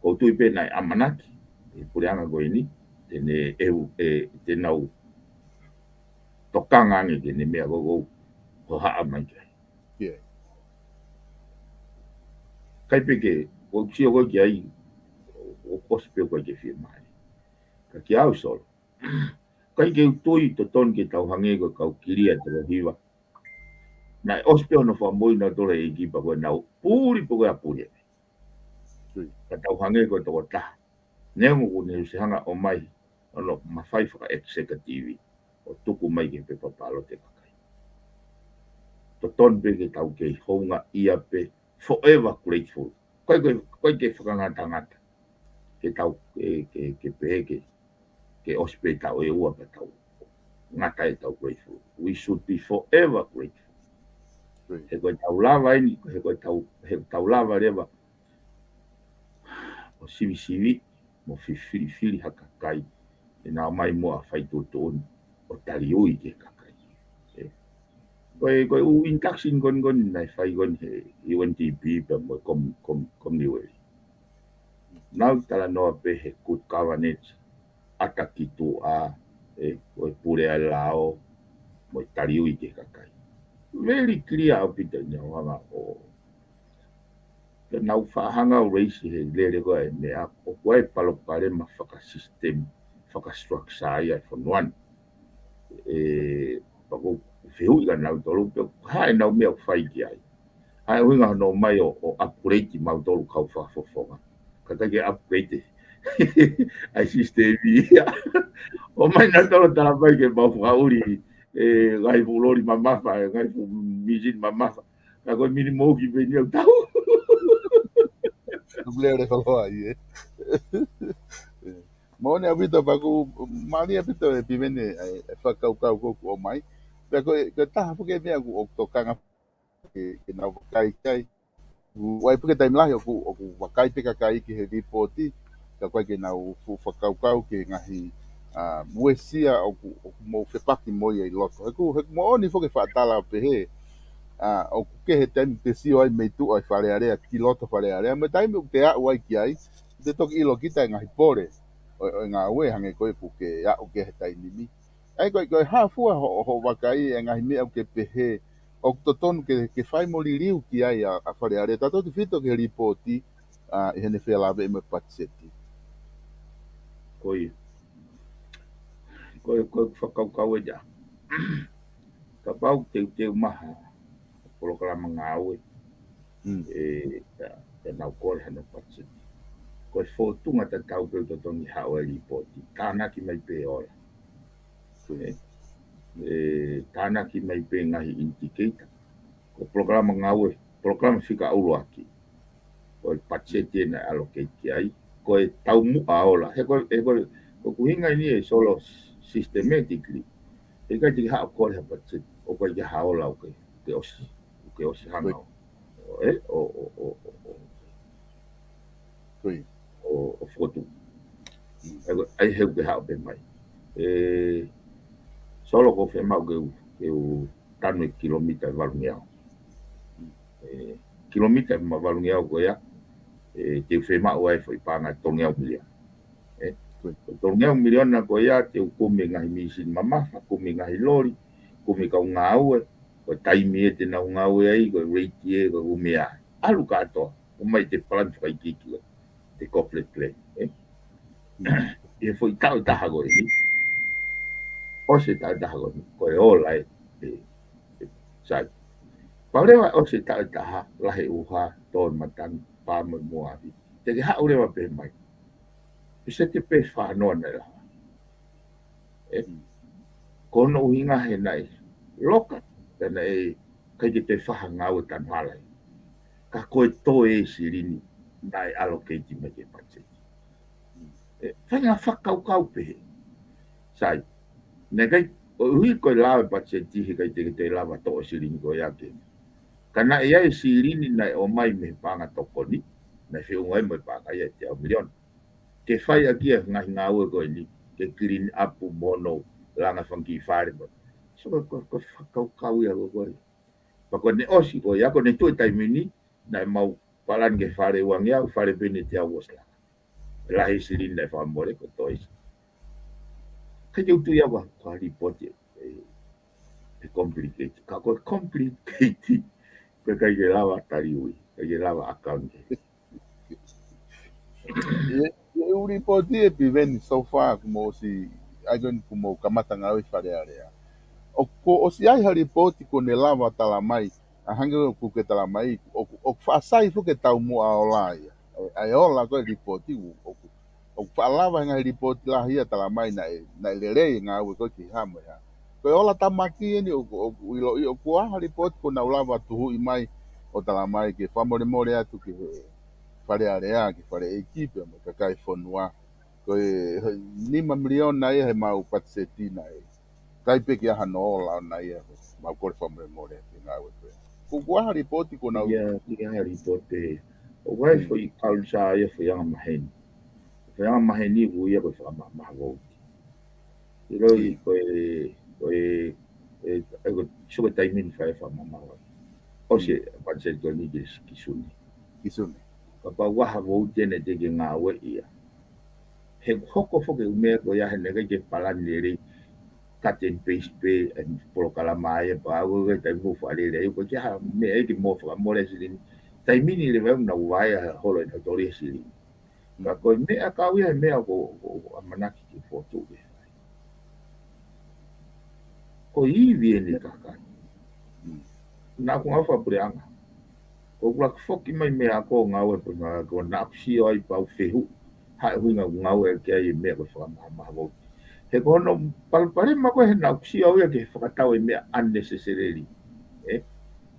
Ko u tui pē naʻe ʻamanaki, ʻe puleʻanga ko eni, te ne ʻehu, ʻe, te nau tokanga ange ki heʻene meʻa ko ē ʻoku hohaʻa mai ki ai. ʻIkai pē ke, ʻoku sio ko ē ki ai, ʻoku ʻosi pē ʻoku ʻikai ke fiemālie. Kia au Solo. ʻIkai ke u tui totonu ke tau hangē ko e kau kilia tolo hiva. Naʻe ʻosi pē hono fakamoʻui nautolu ʻe he ʻEiki pea ko ʻenau puli pē ko e ʻapuli ē. Ka tau hangē ko e tokotaha. Neongo kuo ne ʻosi hanga ʻo ʻomai hono mafai faka-executive ʻo tuku mai ki he pepa pālote ʻa e kakai. Totonu pē ke tau kei houngaʻia pē forever grateful. ʻIkai ke, ʻikai ke fakangatangata ke tau, ke, ke, ke pehē ke, ke ʻosi pē taʻu ʻe ua pea tau ngata ʻetau grateful. We should be forever grateful. He ko ʻetau lava eni, he ko ʻetau, he ʻetau lava leva ʻo sivisiviʻi mo fifilifili ha kakai ʻe nau ō mai mo ha faituʻutuʻuni ʻo taliui ki he kakai. ʻE, ko e, ko e ʻū induction ko eni ko eni naʻe fai ko eni he U N D P pea mo e Kom-, Kom-, Commonwealth. Nau talanoa pē he good governance, ʻata ki tuʻa, ʻe, ko e pule ʻa e lao, mo e taliui ki he kakai. Very clear ʻaupito ʻenau hanga ʻo Ka nau faʻa hanga ʻo raise he lele ko ē meʻa, ʻoku ʻi ai e palopalema fakasisitemi, fakastructure ia ʻa e fonua ni. ʻE, pea ʻoku ou fehuʻi kia nautolu pe ko e hā ʻenau meʻa ʻoku fai ki ai. ʻA e ʻuhinga hono ō mai ʻo, ʻo upgrade mautolu kau fakafofonga. Ka ʻikai ke upgrade ʻa e sisitemi ia. ʻOmai nautolu ʻo tala mai ke mau fakaʻuli e ngaahi fuʻu loli mamafa, e ngaahi fuʻu misini mamafa. Ka ko e mini mouki pē eni ʻoku tau. Lele koloa ia. Moʻoni ʻaupito pea ʻoku mālie ʻaupito e Piveni e, e fakakaukau ko ē ʻoku ʻomai. Pea ko e, ko e taha foki e meʻa ʻoku, ʻoku tokanga ke, ke nau vakai ki ai. ʻOku ʻi ai pē ke taimi lahi ʻoku, ʻoku vakai pē kakai ki he lipooti, ka ʻoku ʻikai ke nau fuʻu fakakaukau ki he ngaahi, ʻa, uesia ʻoku, ʻoku mou fepaki mo ia ʻi loto. He ʻoku, he ʻoku moʻoni foki e faʻa tala ʻo pehē, ʻa, ʻoku kehe e taimi te sio ai mei tuʻa ʻi Fale Alea, ki loto Fale Alea, mo e taimi ʻoku te aʻu ai ki ai, te toki ʻilo kita e ngaahi pole ʻo, ʻo e ngāue hangē ko ē ʻoku ke aʻu ki he taimi ni. ʻA ia ko e, ko e hā fua hoʻo, hoʻo vakai e ngaahi meʻa ʻoku ke pehē ʻoku totonu ke, ke fai mo liliu ki ai ʻa, ʻa Fale Alea, tautautefito ki he lipooti, ʻa, ʻi heʻene felāveʻi mo e patiseti. Ko ia. Ko e, ko e fakakaukau ē ia. Kapau teuteu mai ha polokalama ngāue. Mm. ʻE, pea, pea nau kole hano patiseti. Ko e fōtunga tatau pē ʻoku totonu ke haʻu ai e lipooti. Tānaki mai pē ola. ʻE, ʻe, tānaki mai pē ngaahi indicator. Ko e polokalama ngāue, polokalama fika ʻuluaki. Ko e patiseti ē naʻe allocate ki ai. Ko e taumuʻa ola. He ko e, he ko e, ko e ʻuhinga eni ē Solo systematically. He ʻikai te ke haʻu ʻo kole ha patiseti ʻoku ʻikai ke ʻi ai ha ola ʻoku ke, ke ʻosi, ʻoku ke ʻosi hanga ʻo, ʻe, ʻo, ʻo, ʻo, ʻo, ʻo, ʻo, ʻo fokotuʻu. ʻA ia, ʻa ia he ʻoku ke haʻu pē mai. ʻE, Solo ʻoku fiemaʻu ke u, ke u tanu e kilomita ʻe valungeau. ʻE, kilomita ʻe valungeau ko ia, ʻe, te u fiemaʻu ai e foʻi paʻanga ʻe tolungeau miliona. ʻE, ko e tolungeau miliona ko ia, te u kumi e ngaahi misini mamafa, kumi e ngaahi loli, kumi e kau ngāue, ko e taimi ē te nau ngāue ai, ko e rate ē, ko e ʻū meʻa. ʻAlu kātoa, ʻomai ʻete palani fakaikiiki, ʻete corporate plan, ē? ʻI he foʻi taʻu ʻe taha ko eni, ʻosi e taʻu ʻe taha ko eni, ko e ola ē, ē, ē, sai. Pau leva ʻosi e taʻu ʻe taha, lahi e ʻuha, tō e matangi, pā mo e muʻa afi. Te ke haʻu leva pē mai. ʻI se te pē fānoa naʻe lava. ʻE, ko hono ʻuhinga he naʻe loka, pea naʻe ʻikai ke toe fai ha ngāue tanu hala ai. Ka ko e toe e silini naʻe allocate mai ki he patiseti. ʻE, fai ha fakakaukau pehē. Sai, naʻe ʻikai, ʻo ʻuhi ko e lava e patiseti he ʻikai te ke toe lava toʻo e silini ko ia ke. Ka naʻe ʻi ai e silini naʻe ʻomai mei he paʻanga tokoni, naʻe feʻunga ai mo e paʻanga ia ʻe teau miliona. Ke fai ʻaki e ngaahi ngāue ko eni, ke clean up mo hono langa e fanga kiʻi fale mo. So, ko, ko, ko e fakakaukau ia ko ē. Pea ko ʻene ʻosi ko ia, ko ʻene tuʻu e taimi ni, naʻa mau palani ki he fale ʻe uangeau, fale pē eni ʻe teau ʻosi langa. Lahi e silini naʻe fakamole ko e toe isi. ʻIkai te u tui au ko e lipooti ē, ʻe complicate. Ka ko e complicate, ko e ʻikai ke lava taliui, ʻikai ke lava account. ʻIo, ʻio, lipooti ʻe Piveni so far, kuo mou ʻosi, ʻa ia ko eni kuo mou kamata ngāue ʻi Fale Alea. ʻOku ʻosi ʻi ai ha lipooti kuo ne lava tala mai, ʻa hangē ʻoku ke tala mai, ʻoku, ʻoku faʻa sai foki e taumuʻa ola ia. ʻA e, ʻa e ola ko e lipooti, ʻoku, ʻoku faʻa lava he ngaahi lipooti lahi ia tala mai naʻe, naʻe lelei e ngāue ko ē ki he hā mo e hā. Ko e ola tāmaki eni ʻoku, ʻoku ʻiloʻi ʻoku ʻi ai ha lipooti kuo nau lava tuhuʻi mai ʻo tala mai ke fakamolemole atu ki he Fale Alea, ki he fale ʻeiki pea mo e kakai fonua. Ko e, he nima miliona ia he mau patiseti naʻe ʻikai pē ke ʻi ai hano ola ʻona ia, mau kole fakamolemole ki he ngāue ko ē. Kuo, kuo ʻi ai ha lipooti kuo nau ʻIa, ʻi ai ha lipooti. ʻOku ʻi ai Mm. foʻi culture ia foʻi anga maheni. Foʻi anga maheni ʻoku ui ia ko e fakamahamaha vouti. ʻIloʻi Mm. ko e, ko e, e, e, ko e, sio ko e taimi ni fai e fakamahamaha vouti. ʻOsi Mm. e patiseti ko eni ki, ki Sune. Ki Sune. Kapau ʻoku ʻi ai ha vouti ʻe teʻeki ke ngāueʻi ia. He ʻoku hoko foki e ʻū meʻa ko ia he naʻe ʻikai ke palani lelei, cut and paste pē e polokalama ia pea ʻoku ʻikai ke taimi mo fakalele, ʻoku ʻikai ke ʻi ai ha meʻa ia ke mo fakamolemole silini. Taimi ni leva ʻoku nau vaea holo ʻenau toli e silini. Ka ko e meʻa kau ia he meʻa ko, ko, ko ʻamanaki ke fotu ke fai. Ko e ivi eni kakai. Mm. Naʻa ku ngāue fakapuleʻanga. Ko ʻeku laka foki mai mei he ako ngāue pē ngā ko naʻa ku sio ai pea u fehuʻi ha ʻuhinga ʻoku ngāueʻaki ai e meʻa ko e fakamahamaha vouti. He ko hono palopalema ko ē he naʻa ku sio au ia ke fakatau e meʻa unnecessarily. ʻE?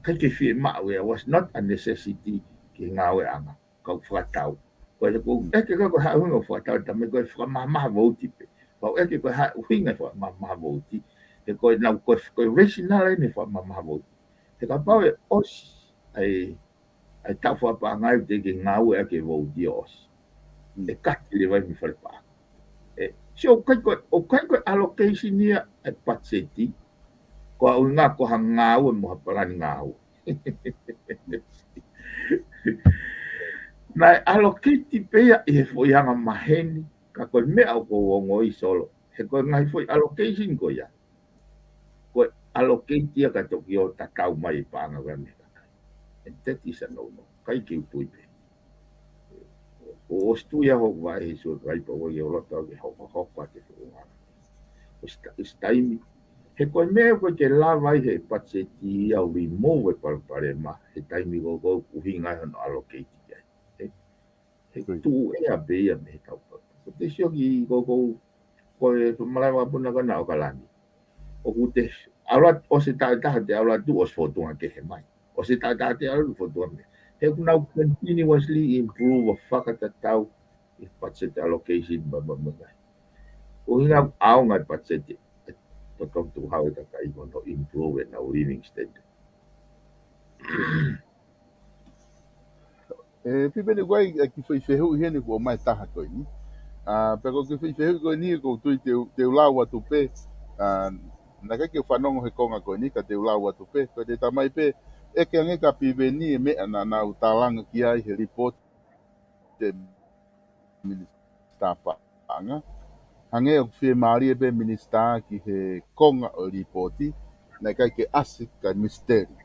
ʻIkai ke fiemaʻu ia, was not a necessity ki he ngāueʻanga. Kau fakatau. Ko e ʻoku ʻeke ko e hā e ʻuhinga ʻoku fakatau, tala mai ko e fakamahamaha vouti pē. Pea u ʻeke ko e hā e ʻuhinga e fakamahamaha vouti. He ko e naʻa ku, ko e, ko e rationale eni e fakamahamaha vouti. He kapau ʻe ʻosi ʻa e, ʻa e taʻu fakapaʻanga ʻoku teʻeki ke ngāueʻaki e vouti ʻo ʻosi. Mm. ʻE kati leva ia mei fale paʻanga. ʻE, sio ʻoku ʻikai ko e, ʻoku ʻikai ko e allocation ia e patiseti, ko e ʻuhinga ko ha ngāue mo ha palani ngāue. Naʻe allocate pē ia ʻi he foʻi anga maheni, ka ko e meʻa ʻoku ou ongoʻi Solo. He ko e ngaahi foʻi allocation ko ia. Ko e allocate ia ka toki ō tatau mai e paʻanga ko ia mei he kakai. And that is a no-no. ʻIkai ke u tui pē. ʻO ʻosi tui au hoku vaʻe he sua kai pa ua ia o lota ke hokohoko atu e fuʻu ngana. ʻOsi ta-, ʻosi taimi. He ko e meʻa ko ē ke lava ai he patiseti ia ʻo remove e palopalema, he taimi ko ē ʻoku ʻuhinga ai hono allocate ki ai. He, he Right. tuʻu ʻea pē ia mei he kaupapa. Ko te sio ki ko ē ko e malai vakapuna ko ena ʻo Kalani. ʻOku te ʻalu atu, ʻosi e taʻu ʻe taha te ʻalu atu, ʻosi fōtunga kehe mai. ʻOsi e taʻu ʻe taha te ʻalu atu, fōtunga mai. He ʻoku nau continuously improve ʻo fakatatau e budget allocation ma, ma, ma, ma. ʻUhinga ʻaonga e budget, ʻe totonu tukuhau e kakai mo nau improve ʻenau living standard. ʻE, Piveni, ko e kiʻi foʻi fehuʻi heni kuo ʻomai taha ko eni. ʻA, pea ko e kiʻi foʻi fehuʻi ko eni ʻoku ou tui te u, te u lau atu pē. ʻA, naʻe ʻikai ke u fanongo he konga ko eni ka te u lau atu pē. Ko e te tamai pē, ʻeke ange kia Piveni e meʻa naʻa nau tālanga ki ai he lipooti e Minisitā Paʻanga. Hangē ʻoku fiemālie pē Minisitā ki he konga ʻo e lipooti, naʻe ʻikai ke ʻasi kae misiteli.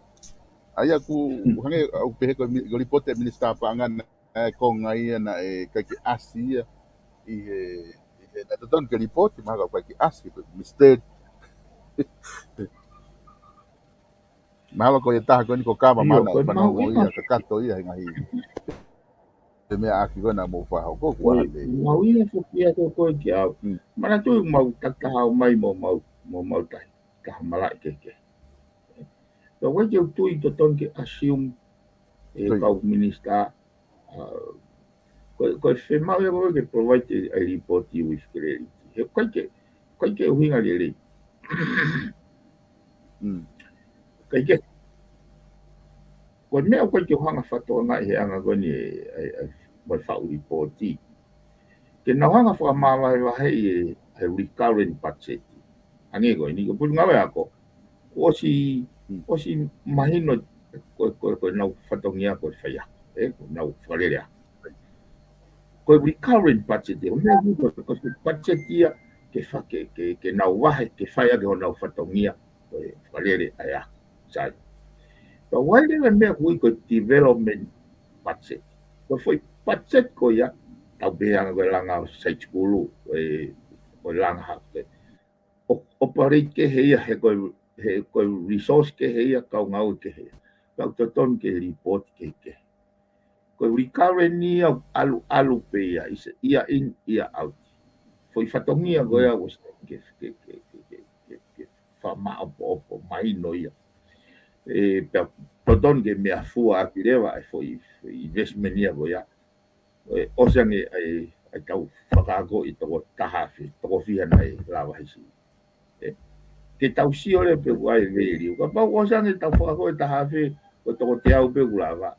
ʻA ia ʻoku hangē ʻoku pehē ko e mi-, ko e lipooti e Minisitā Paʻanga naʻe konga ia naʻe ʻikai ke ʻasi ia ʻi he, ʻi he naʻe totonu ke lipooti, mahalo ʻikai ke ʻasi, ko e misiteli. Mahalo ko e taha ko eni ko Kava Io, mana ko e fanongo ia, kakato ia he ngaahi. Te meʻa ʻaki ko ena mo fakahoko, ko e hale. Mau ia foki ia ko koe ki au. Mm. Manatuʻi mau takitaha ʻomai mo mau, mo mau tahi. Taha malaʻe kehekehe. Ka ʻoku ʻikai ke u tui totonu ke assume e Tui. kau minisitā, ʻa, ko, ko e fiemaʻu ia ko e ke provide e, e lipooti with clarity. He ʻikai ke, ʻikai ke ʻuhinga lelei. Mm. ʻIkai ke, ko e meʻa ʻoku ʻikai ke u hanga fatongia he anga ko eni e, e, e, mo e faʻu lipooti. Ke nau hanga fakamavahevaheʻi e, e recurrent budget. Hangē ko eni, ko e pulu ngāue ako. Kuo ʻosi, Hmm. ʻosi mahino ko, ko, ko ʻenau fatongia ko e fai ako, ʻe, ko ʻenau fakalele ako. Ko e recurrent budget ia, ko e meʻa ko, ko, ko e budget ia ke fa-, ke, ke, ke nau vahe, ke fai ʻaki honau fatongia, ko e fakalele ʻa e ako. Sai. Ka ʻoku ʻi ai leva e meʻa ʻoku ui ko e development budget. Ko e foʻi budget ko ia, ʻAu pē anga ko e langa ʻo e site school, ʻo e, ʻo e langa hake. ʻO, ʻo operate kehe ia he ko e, he ko e resource kehe ia, kau ngāue kehe ia. Kau totonu ke report kehekehe. Ko e recurrent ia ʻalu, ʻalu pē ia, is ia in, ia out. Foʻi fatongia ko ia ʻoku ke, ke, ke, ke, ke, ke fakamāʻopoʻopo mai no ia. ʻE, pea totonu ke meʻafua ʻaki leva e foʻi, foʻi investment ia ko ia. ʻE, ʻosi ange ai, ai tau fakaakoʻi toko taha afe, toko fiha naʻe lava hisi. ʻE, ke tau sio leva pe ʻoku ʻi ai e value. Kapau ʻosi ange tau fakaakoʻi taha afe, ko e toko teau pē ʻoku lava.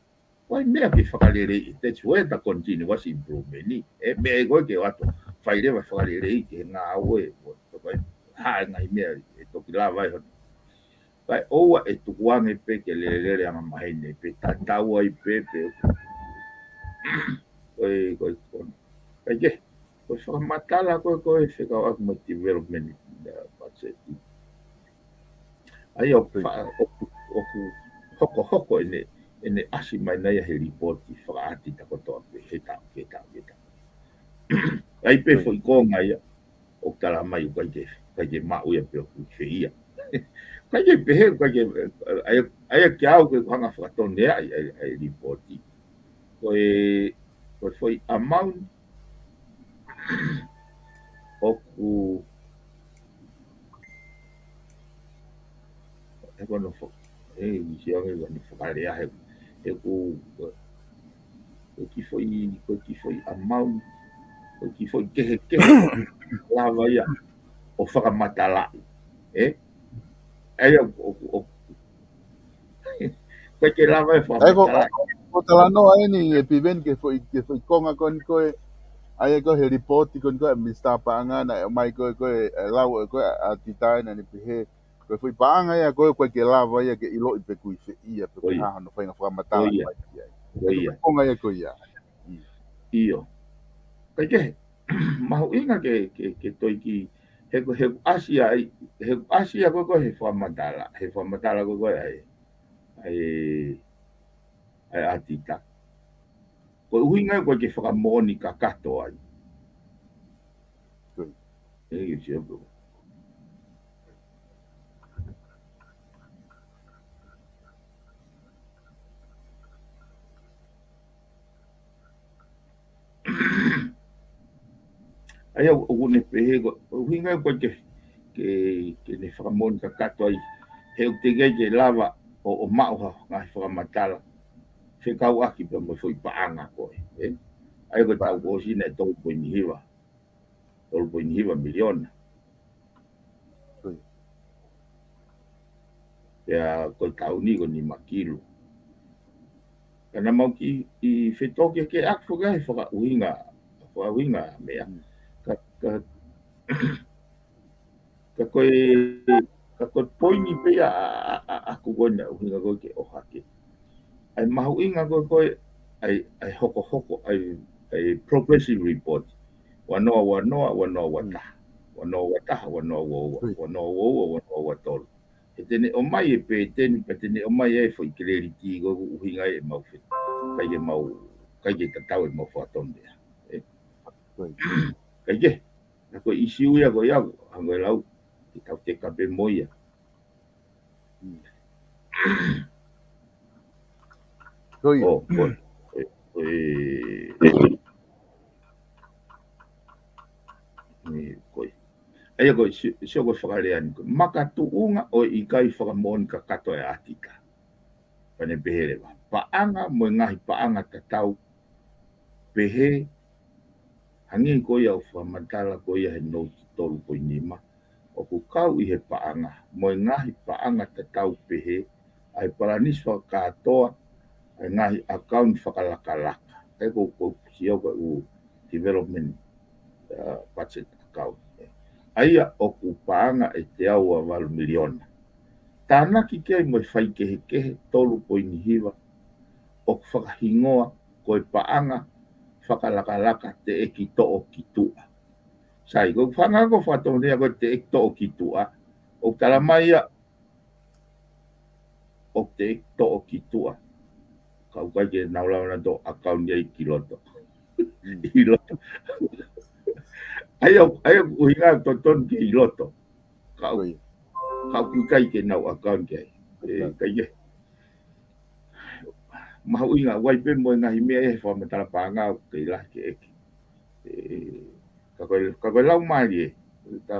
ʻOku ʻi ai e meʻa ke fakaleleiʻi, that's where the continuous improvement. ʻE, meʻa ia ko ē ke ʻoatu, fai leva e fakalelei ki he ngāue, ko e, ko e hā e ngaahi meʻa ʻe toki lava ai hono. Kae ʻoua ʻe tukuange pē ke lelele angamaheni pē tatau ai pē, pē. Ko e, ko e, ko e. Kae kehe, ko e fakamatala ko ē, ko e fekauʻaki mo e development, uh, budget. ʻA ia ʻoku fa-, ʻoku, ʻoku hokohoko ʻene, ʻene ʻasi mai nai ia he lipooti fakaʻatita kotoa pē he taʻu, he taʻu, he taʻu. ʻA ia pē foʻi konga ia, ʻoku tala mai ʻoku ʻikai ke, ʻikai ke maʻu ia pe ʻoku ʻi fē ia. ʻIkai ke pehē, ʻikai ke, ʻa ia, ʻa ia ke ʻoua ke hanga fakatoneaʻi ʻa e, ʻa e lipooti. Ko e, ko e foʻi amount ʻoku, ʻe ko no fo-, ʻe, ʻi si ange ko no fakalea he, he ko, ko e kiʻi foʻi, ko e kiʻi foʻi amount, ko e kiʻi foʻi kehekehe lava ia ʻo fakamatalaʻi. ʻE? ʻA ia ʻo, ʻo, ʻo, ʻikai ke lava e fakamatalaʻi. ʻA ia ko, ko talanoa eni ʻe Piveni ki he foʻi, ki he foʻi konga ko eni ko ē, ʻa ia ko e he lipooti ko eni ko ē, Mister Paʻanga naʻe ʻomai ko ē, ko e, ʻe lau ʻe ko ē, ʻa Tita naʻa ne pehē, ko e foʻi paʻanga ia ko ē ʻoku ʻikai ke lava ia ke ʻiloʻi pe ʻoku ʻi fē ia, pe ʻoku ʻi ai hano faʻahinga fakamatala ʻoku ʻi ai. Ko e foʻi konga ia ko ia. ʻIo. Kae kehe, mahuʻinga ke, ke, ke toe kiʻi, he ko, he ʻoku ʻasi ia ai, he ʻoku ʻasi ia ko ē ko e he fakamatala, he fakamatala ko ē ko ē ʻa e, ʻa e, ʻa e ʻa Tita. Ko e ʻuhinga ia ʻoku ʻikai ke fakamoʻoni kakato ai. ʻE, ke sio pē. ʻA ia ʻoku ne pehē ko, ʻuhinga ia ʻoku ʻikai ke, ke, ke ne fakamoʻoni kakato ai. He ʻoku teʻeki ai ke lava ʻo, ʻo maʻu ha ngaahi fakamatala fekauʻaki pea mo e foʻi paʻanga ko ē, ʻe? ʻA ia ko e taʻu kuo ʻosi naʻe tolu poini hiva. Tolu poini hiva miliona. Pea ko e taʻu ni ko e nima kilu. Ka naʻa mau kiʻi fetōkiʻaki ʻaki foki ʻa e fakaʻuhinga, fakaʻuhinga meʻa. Ka, ka, ka ko e, ka ko e poini pē ia ʻa, ʻa, ʻa, ʻaku ko ena ʻuhinga ko ē ke ʻohake. ʻA e mahuʻinga ko ē ko ē, ʻa e, ʻa e hokohoko, ʻa e, ʻa e progressive report. Ua noa, ua noa, ua noa, ua taha. Ua noa, ua taha, ua noa, ua ua. Ua noa, ua ua, ua noa, ua tolu. He te ne ʻomai e pēteni, pea te ne ʻomai e foʻi credit ko ē ʻoku ʻuhinga ai ʻemau fe-, ʻikai ke mau, ʻikai ke tatau ʻemau fakatonu ia. ʻE? ʻIkai ke. Ka ko e ʻisiū ia ko ia, hangē ko e lau, ke tau teka pē mo ia. Ko ia. ʻO, ko e, ko e, ʻe, ko e. ʻA ia ko e, si-, sio ko e fakalea ni ko e. Makatuʻunga ʻo e ʻikai fakamoʻoni kakato ʻa e ʻa Tita. Pea ne pehē leva. Paʻanga mo e ngaahi paʻanga tatau pehē, hangē ko ia ʻoku fakamatala ko ia he nouti tolu poini nima, ʻoku kau ʻi he paʻanga, mo e ngaahi paʻanga tatau pehē, ʻa e palanisi fakakātoa, ʻa e ngaahi ʻakauni fakalakalaka. ʻE ko, ko, sio ko e ʻū development, uh, budget account. ʻA ia ʻoku paʻanga ʻe teau ua valu miliona. Tānaki ki ai mo e faikehekehe tolu poini hiva, ʻoku fakahingoa ko e paʻanga fakalakalaka teʻeki toʻo ki tuʻa. Sai, ko e fanga ko e fakatonga ko e teʻeki toʻo ki tuʻa, ʻoku tala mai ia, ʻoku teʻeki toʻo ki tuʻa. Ka ʻoku ʻikai ke nau lava nautolu ʻo ʻakauni ai ki loto. ʻi loto. ʻA ia, ʻa ia ʻoku ʻuhinga totonu ke ʻi loto. Ka ʻoku, ka ʻoku ʻikai ke nau account ki ai. ʻE, ka ia. Mahuʻinga, ʻoku ʻi ai pē mo e ngaahi meʻa ʻi he fakamatala paʻanga ʻoku kei lahi ke ʻeke. ʻE, ka ko e, ka ko e laumālie, ka,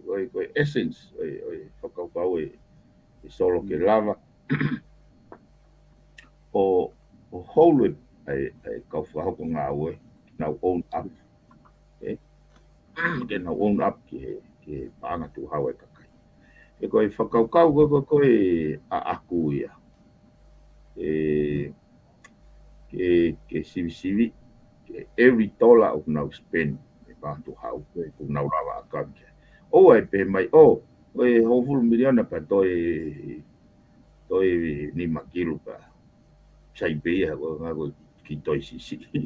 ko e, ko e essence, ʻo e, ʻo e fakakaukau ʻe, ʻe Solo ke lava ʻo, ʻo hold it, ʻa e, ʻa e kau fakahoko ngāue, nau own up. ʻE, ke nau own up ki he, ki he paʻanga tuʻu hau ʻa e kakai. ʻE ko e fakakaukau ko, ko, ko e ʻaʻaku ia. ʻE, ke, ke sivisivi, ke every dollar ʻoku nau spend, ʻe paʻanga tuʻu hau, ʻoku nau lava account ki ai. ʻOua ʻe pehē mai, ʻo, ʻo e hongofulu miliona pea toe, toe nima kilu pea. Sai pē ia, ko e ngaahi ko e kiʻi toe siʻisiʻi.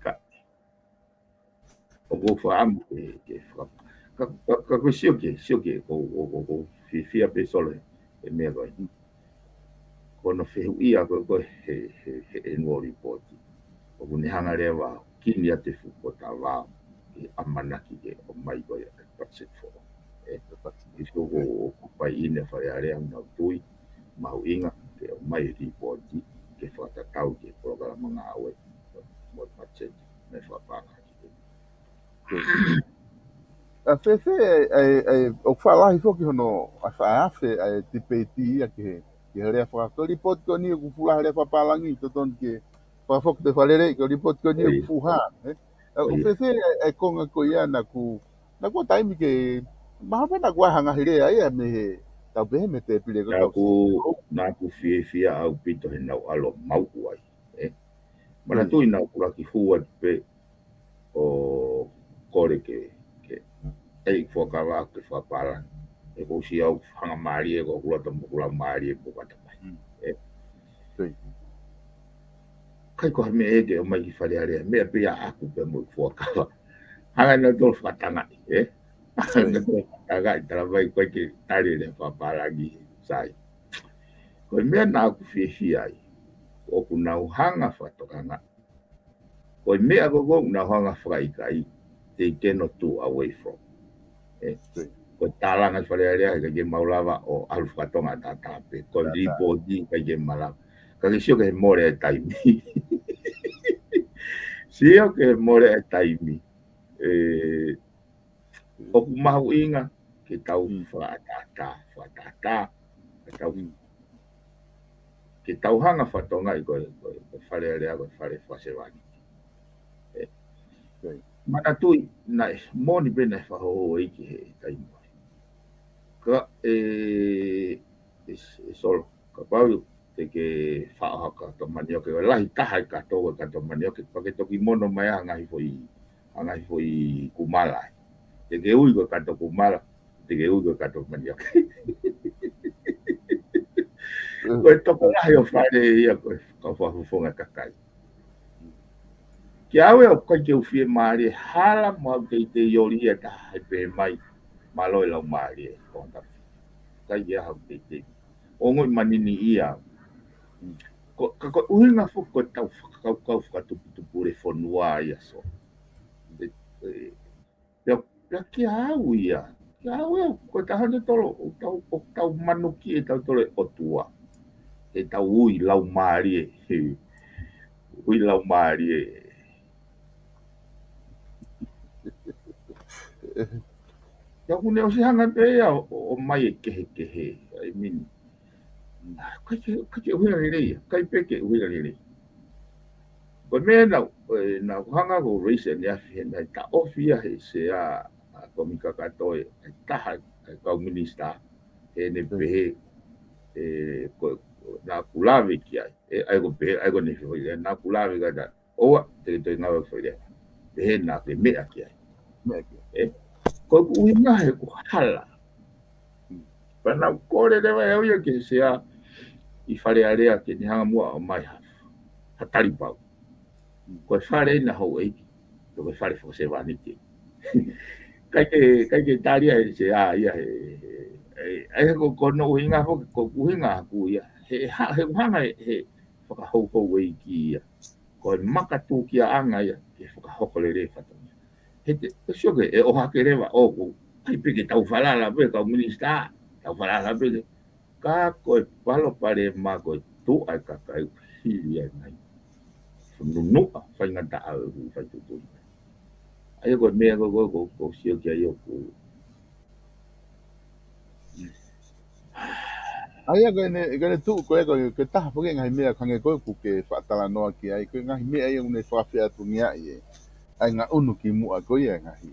Ka, ʻoku ou fakaʻamu ke, ke faka-, ka, ka, ka ko e sio ke, sio ke, ko, ko, ko, ko, fiefia pē Solo he meʻa ko ē. Ko hono fehuʻia ko ē, ko ē he, he, he annual report. ʻOku ne hanga leva ʻo kini atu e fuʻu potavao, ke ʻamanaki ke ʻomai ko ē ʻa e budget foʻou. ʻE, ʻi so ko, ko pai ʻi he Fale Alea ʻoku nau tui, mahuʻinga, ke ʻomai e report, ke fakatatau ki he polokalama ngāue, mo e budget, mo e fakapaʻanga ki he. ʻA fēfē, ʻa e, ʻa e, ʻoku faʻa lahi foki hono, ʻa faʻa afe, ʻa e debate ia ki he, ki he lea faka-, ko e report ko eni ʻoku fuʻu lahi lea fakapālangi, totonu ke fakafoki pē fakalelei, ko e report ko eni ʻoku fuʻu hā, ē? ʻA, ʻoku fēfē, ʻa e, ʻa e konga ko ia naʻa ku, naʻa ku taimi ke, mahalo pē naʻa ku ʻai ha ngaahi lea ia mei he, tau pehē mei he tēpile ko Naʻa ku, naʻa ku fiefia ʻaupito he nau ʻalu ʻo mauʻu ai, ē? Manatuʻi naʻa ku laki hua pē ʻo kole ke, ke, ʻai fuakava ke fakapālangi. ʻE ko si au hanga mālie ko ʻeku loto mo ʻeku laumālie mo kata mai. ʻE. ʻIkai ko ha meʻa ʻe ke ʻomai ki Fale Alea, meʻa pē ia ʻaʻaku pē mo e fuakava. Hanga ʻe nautolu fakatangaʻi, ʻe? Hanga ʻe nautolu fakatangaʻi, tala mai ko e ke tali lea fakapālangi sai. Ko e meʻa naʻa ku fiefia ai, ʻoku nau hanga fakatokangaʻi. Ko e meʻa ko ē ʻoku nau hanga fakaʻikaiʻi, they cannot do away from. ʻE, ko e tālanga ʻi Fale Alea, ʻikai ke mau lava ʻo ʻalu fakatonga tātā pē. Ko e report ʻikai ke malava. Ka ke sio ki he mole e taimi. Sio ki he mole e taimi. ʻE, ʻoku mahuʻinga ke tau fakatātā, fakatātā, ke tau, ke tau hanga fakatokangaʻi ko e, ko e, ko e Fale Alea, ko e fale fakasevāniti. ʻE, manatuʻi, naʻe, moʻoni pē naʻe fakahōhōʻia ki he taimi ko ē. Ka, ʻe, ʻe, ʻe Solo, kapau te ke faʻo ha kato manioke, ʻo lahi taha e kato, ʻo e kato manioke, pea ke toki mono mai ha ngaahi foʻi, ha ngaahi foʻi kumala. Te ke ui ko e kato kumala, te ke ui ko e kato manioke. Ko e tokolahi ʻo fale ia ko e kau fakafofonga kakai. Kiate au ʻoku ʻikai ke u fiemālie, hala mo au teitei ʻoli ia taha he pehē mai, mālō e laumālie, ko hanga. ʻIkai ke ʻi ai haʻaku teitei. ʻOku ou manini ia. Ko, ka ko e ʻuhinga foki ko e tau fakakaukau fakatuputupu le fonua ia so. ʻE, ʻe, pea, pea kiate au ia. Kiate au ia, ko e taha ʻe tolu, ʻoku tau, ʻoku tau manuki ʻe tautolu e ʻOtua. ʻE tau ui laumālie, he, ui laumālie. Ia ʻoku ne ʻosi hanga pē ia ʻo, ʻo, ʻomai e kehekehe, I mean, ʻikai ke, ʻikai ke ʻuhinga lelei ia, ʻikai pē ke ʻuhinga lelei. Ko e meʻa naʻa, ʻe, naʻa ku hanga ʻo raise ʻaneafi he naʻe taʻofi ia he sea ʻa Tomi Kakato ʻe, ʻe taha ʻa e kau minisitā, he ne pehē, ʻe, ko, naʻa ku lave ki ai, ʻe, ʻa ia ko e pehē, ʻa ia ko ʻene foʻi, ʻe, naʻa ku lave ka ta, ʻoua, te ke toe ngāue foʻi lea. Pehē naʻa ke meʻa ki ai. Meʻa ki ai. ʻE, ko ʻeku ʻuhinga he ʻoku hala. Pea naʻa ku kole leva ʻe au ia ki he sea ʻi Fale Alea ke ne hanga muʻa ʻo ʻomai ha, ha talipau. Ko e fale ʻena houʻeiki, ko e fale fakasevāniti. ʻIkai ke, ʻikai ke tali ia he sea ia he, he, he, he ko, ko hono ʻuhinga foki, ko e ʻuhinga ʻaʻaku ia. He, he, he ʻuhinga he, he fakahouhouʻeiki ia. ko e makatukiaʻanga ia ke fakahoko lelei e fatongia. He te, te sio ke, ʻe ʻohake leva ʻoku, ʻai pē ke tau falala pē kau minisitā, tau falala pē ke, ka ko e palopalema ko e tuʻa e kakai ʻoku hili ai nai. Nunuʻa, faingataʻa ʻoku fai tutuʻi. ʻA ia ko e meʻa ko, ko, ko, ko sio ki ai ʻoku. ʻA ia ko ʻene, ko ʻene tuʻu ko e, ko e, ko e taha foki e ngaahi meʻa hangē ko ē ʻoku ke faʻa talanoa ki ai, ko e ngaahi meʻa ia ʻoku ne fakafeʻatungiaʻi e. ʻA e ngaʻunu ki muʻa ko ia e ngaahi.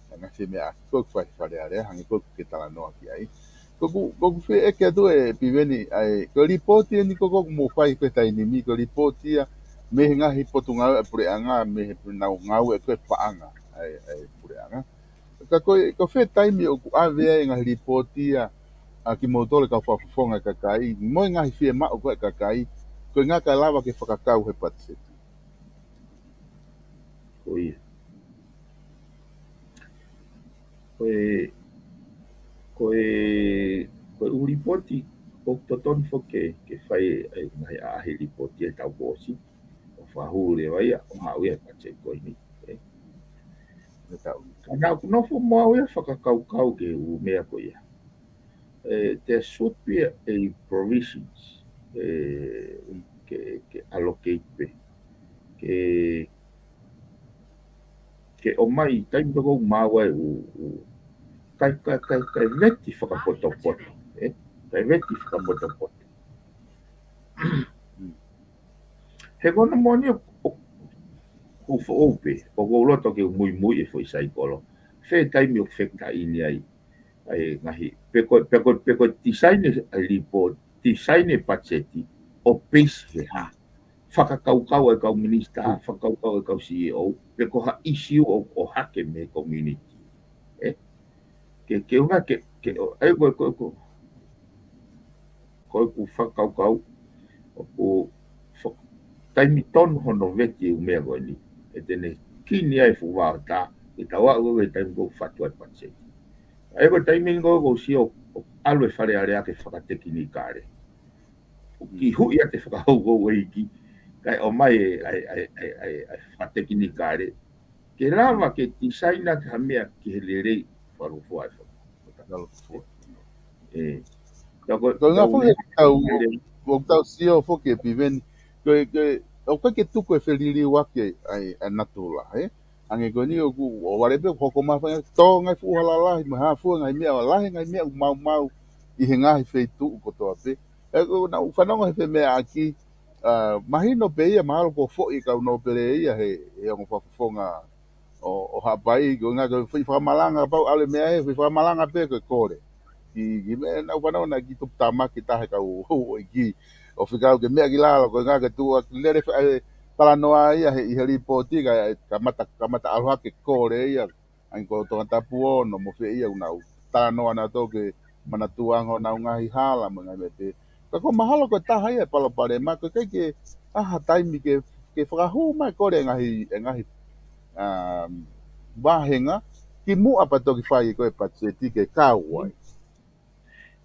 ʻA e ngaahi meʻa ko ē ʻoku fai Fale Alea, hangē ko ē ʻoku ke talanoa ki ai. Ko ʻeku, ko ʻeku fie ʻeke atu ē Piveni, ʻa e, ko e lipooti eni ko ē ʻoku mou fai ko e taimi ni, ko e lipooti ia mei he ngaahi potungāue ʻa e puleʻanga, mei he ngāue ko ē paʻanga ʻa e, ʻa e puleʻanga. Ka ko e, ko fē taimi ʻoku ʻave ai e ngaahi lipooti ia ʻa kimoutolu e kau fakafofonga e kakai, mo e ngaahi fiemaʻu ko ē ʻa e kakai, ko e ʻuhinga kae lava ke fakakau he patiseti. Ko ia. Ko e, ko e, ko e ʻū lipooti, ʻoku totonu foki ke, ke fai e ngaahi ʻaʻahi lipooti ʻe tau ʻosi, ʻo fakahū leva ia, ʻo maʻu ia e patiseti ko eni. ʻE. Naʻa tau. Ka naʻa ku nofo mo au ia fakakaukau ki he ʻū meʻa ko ia. ʻE, there should be a provisions, ʻe, ke, ke allocate pē. Ke, ke ʻomai taimi toko mau ai ʻū, ʻū, kai, kai, kai, kai veti fakapotopoto, ʻe? Kai veti fakapotopoto. He ko hono moʻoni ʻoku, ʻoku foʻou pē, ʻoku ou loto ke u muimui e foʻi saikolo. Fē taimi ʻoku fekitaʻi ni ai. ʻA e ngaahi, pe ko, pe ko, pe ko tisaine ʻa e lipooti, tisaine patiseti, ʻo peisi he hā. Fakakaukau e kau minisitā, fakakaukau e kau C E O, pe ko ha issue ʻoku ʻohake mei he community. ʻE? Ke, ke ʻuhinga ke, ke, ʻo, ʻa e ko, ko, ko, ko ʻeku fakakaukau, ʻoku fa-, taimi tonu hono veti e ʻū meʻa ko eni. ʻE te ne kini ai fuʻu vaotā, ʻe tau aʻu ko e taimi ko ē ʻoku fatu ai patiseti. ʻA e ko e taimi ni ko ē ʻoku ou sio, ʻoku ʻalu e Fale Alea ke fakatekinikale. ʻOku kiʻi huʻi ʻa e fakahouhou ʻeiki, kae ʻomai e, ʻa e, ʻa e, ʻa e, ʻa e, ʻa e fakatekinikale. Ke lava ke tisaina ha meʻa ki he lelei, fakalūkufua e faka-. Fakalūkufua. ʻE. Ka ko, ko e ngā ka foki ʻoku tau, ʻoku tau sio foki ē Piveni. Ko e, ko e, ʻoku ʻikai ke tuku e feliliuaki ʻa e, ʻa e natula, ē? Hangē ko eni ʻoku, ʻo vale pē ʻoku hoko mai fanga, tō ngaahi fuʻu hala lahi, mo e hā fua ngaahi meʻa, ʻo lahi ngaahi meʻa ʻoku maumau ʻi he ngaahi feituʻu kotoa pē. ʻE, ko naʻa ku fanongo he femeʻaʻaki, ʻa, mahino pē ia, mahalo kuo foʻi e kau nōpele ia he, he ongo fakafofonga ʻo, ʻo Haʻapai, ko e ʻuhinga ko e foʻi fakamalanga, pau ʻalu e meʻa he, foʻi fakamalanga pē ko e kole. Ki, ki meʻa naʻa ku fanongo naʻe kiʻi tuputāmaki taha e kau houʻeiki ʻo fekau ke meʻa ki lalo, ko e ʻuhinga ke tuʻu ʻa e lele fa-, e talanoa ia he, ʻi he lipooti ka, kamata, kamata ʻalu hake kole ia, ʻa ia ko Tongatapu ono mo fē ia ʻoku nau talanoa nautolu ke manatua ange honau ngaahi hala mo e ngaahi meʻa pē. Ka ko e mahalo ko e taha ia e palopalema, ko e ʻikai ke ʻi ai ha taimi ke, ke fakahū mai kole e ngaahi, e ngaahi, um, vāhenga, kimuʻa pea toki fai ko e patiseti ke kau ai.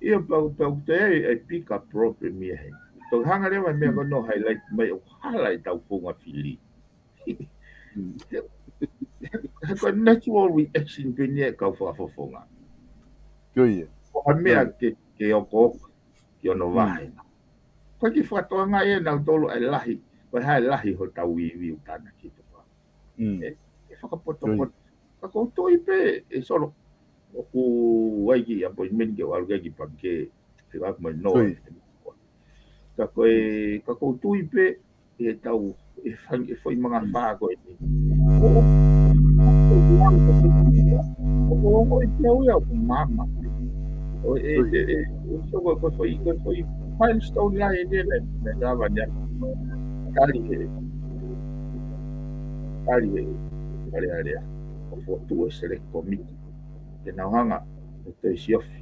ʻIo, pau, pau te ai e bigger problem ia he. Toki hanga leva e meʻa ko ē ʻo highlight mai ʻoku hala e tau founga fili. Mm. He, he, he ko e natural reaction pē eni ia e kau fakafofonga. Ko ia. Ko ha meʻa ke, ke oko ki hono vāhenga. Ko e kiʻi fakatoanga ia nautolu ʻa e lahi, ko e hā e lahi hotau ivi ʻoku tānaki atu. Mm. ʻE, ʻe fakapotopoto. Ka ʻoku ou tui pē, ʻe Solo, ʻoku ʻi ai e kiʻi appointment ke u ʻalu ki ai ki pangikē, fika aku mai noa. Ka ko e, ka ʻoku ou tui pē, ʻe tau, ʻe fai, ʻe foʻi mangafā ko eni. ʻO, ʻo, ʻo, ʻo, ʻo, ʻe te au ia ʻoku māmā. ʻO, ʻe, ʻe, ʻe, ʻe, so ko, ko foʻi, ko foʻi milestone lahi eni ʻe, ʻe, ʻe lava ni. Tali he, tali he, Fale Alea. ʻO fokotuʻu e select committee. Ke nau hanga, ʻo toe siofi.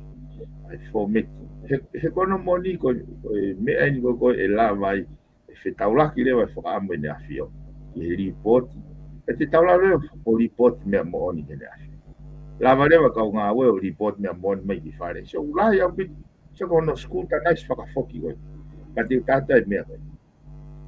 ʻA e format. He, he ko hono moʻoni ko, ko e meʻa eni ko, ko e lava ai ʻe fetaulaki leva e fakaʻamu ʻEne ʻAfio ki he lipooti. ʻE te taulaki leva ʻo lipooti meʻa moʻoni ki heʻene ʻAfio. Lava leva kau ngāue ʻo lipooti meʻa moʻoni mai ki fale. So, lahi ʻaupito, so ko hono scrutinize fakafoki ko ē. Ka te u tata e meʻa ko ē.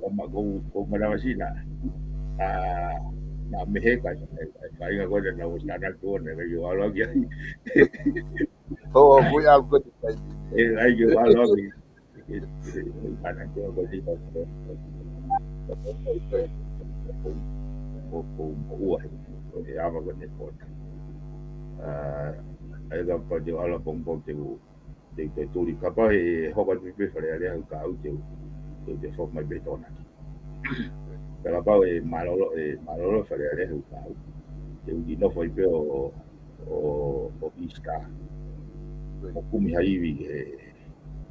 Ko ma ko ko ma na sina. A na me he kai kai kai nga ko na o sana ko na kai o alo ki ai. ʻO ʻoku ʻi ai ʻalu ko e kai. E ai ki o alo ki. Ana ko ko ni ko ko ko ua e ama ko ne ko. A ai ka pa te alo pong pong te u te u te tuli kapa e hoko atu pē Fale Alea ʻoku ka au te u te u te foki mai pē tona ki. Ka kapau e mālōlō e mālōlō Fale Alea ʻoku ka au te u ki nofo ai pē ʻo ʻo ʻo Easter. ʻO kumi ha ivi ke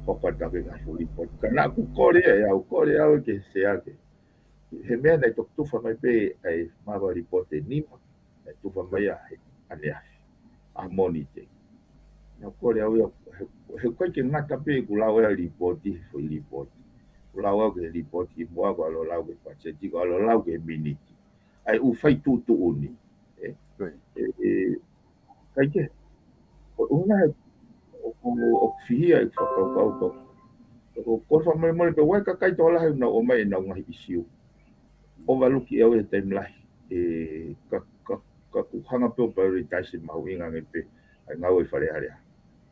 hoko atu ke ka full report. Ka naʻa ku kole e au kole au ke se ake. He meʻa naʻe toki tufa mai pē ai mava report e nima. Naʻe tufa mai a he ʻaneafi. A Mōnite. Naʻa ku kole au ia he kai ke ngata pē ku lau e report, foʻi report. Ku lau au ke report ki mua ko alo lau ke patiseti ko alo lau ke miniti. Ai u fai tuʻutuʻuni. E, e, e, kai ke. Ko unga he o o o fihia e fakakaukau ko. Ko ko fa mai mai pe wai ka kai to lahi na o mai na ngahi isiu. O valuki e au e taimi lahi. E ka ka ka ku hanga pē ʻo prioritize mahuʻinga nge pē ai ngau e Fale Alea.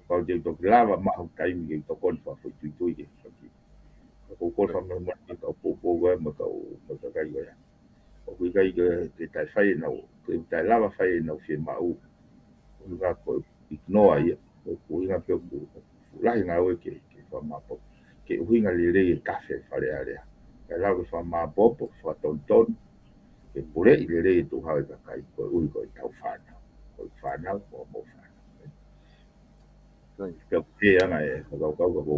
Kau te toki lava mahu taimi ke tokoni fa fo tuitui ke faki. Ka ko ko fa mai mai ka popo wai ma ka o ma ka kai wai. ʻOku ʻikai ke ke tai fai e nau ke tai lava fai e nau fie maʻu. ʻOku ka ko ignore ia. ʻOku ʻuhinga pē ʻoku lahi ngāue ke ke fakamāpopo ke ʻuhinga lelei e tafe Fale Alea. Kae lau ke fakamāpopo fakatonutonu ke puleʻi lelei e tuʻu hau e kakai ko e ʻuhi ko e tau fānau. Ko e fānau ko mo fānau. Pea ʻoku ke anga e fakakaukau ka ko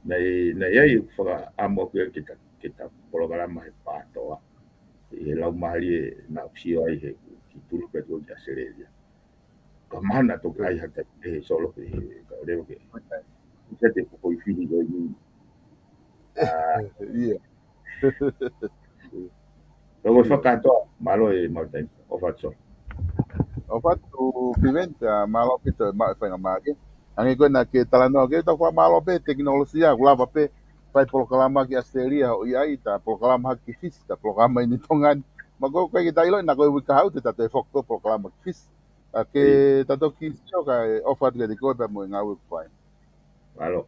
naʻe naʻe ai fakaʻamu ke ke ta ke ta polokalama he pātoa. ʻI he lau mahali e naʻa ku sio ai he ki tulu pē tuʻu ki ʻAositelēlia. Ka mana toki ai hata he solo ke ka leo ke. Ka te ko i fini ko i ni. Ia. Ka ko fakatoa mālō e mau taimi. ʻOfa atu. ʻOfa atu Piveni, mālō pito e mau e fainga māke. Ange ko ena ke talanoa ke tau fakamālō pē tekinolosia, ku lava pē fai polokalama ki ʻAositelēlia ʻo ʻi ai, ta polokalama hake ki Fisi, ta polokalama ʻi ni Tonga ni. Ma ko kai ke ta ʻilo ina ko e uike kahaʻu te ta toe foki polokalama ki Fisi. A ke ta toki sio ka e ʻofa atu ke te koe pea mo e ngāue ʻoku fai. Mālō.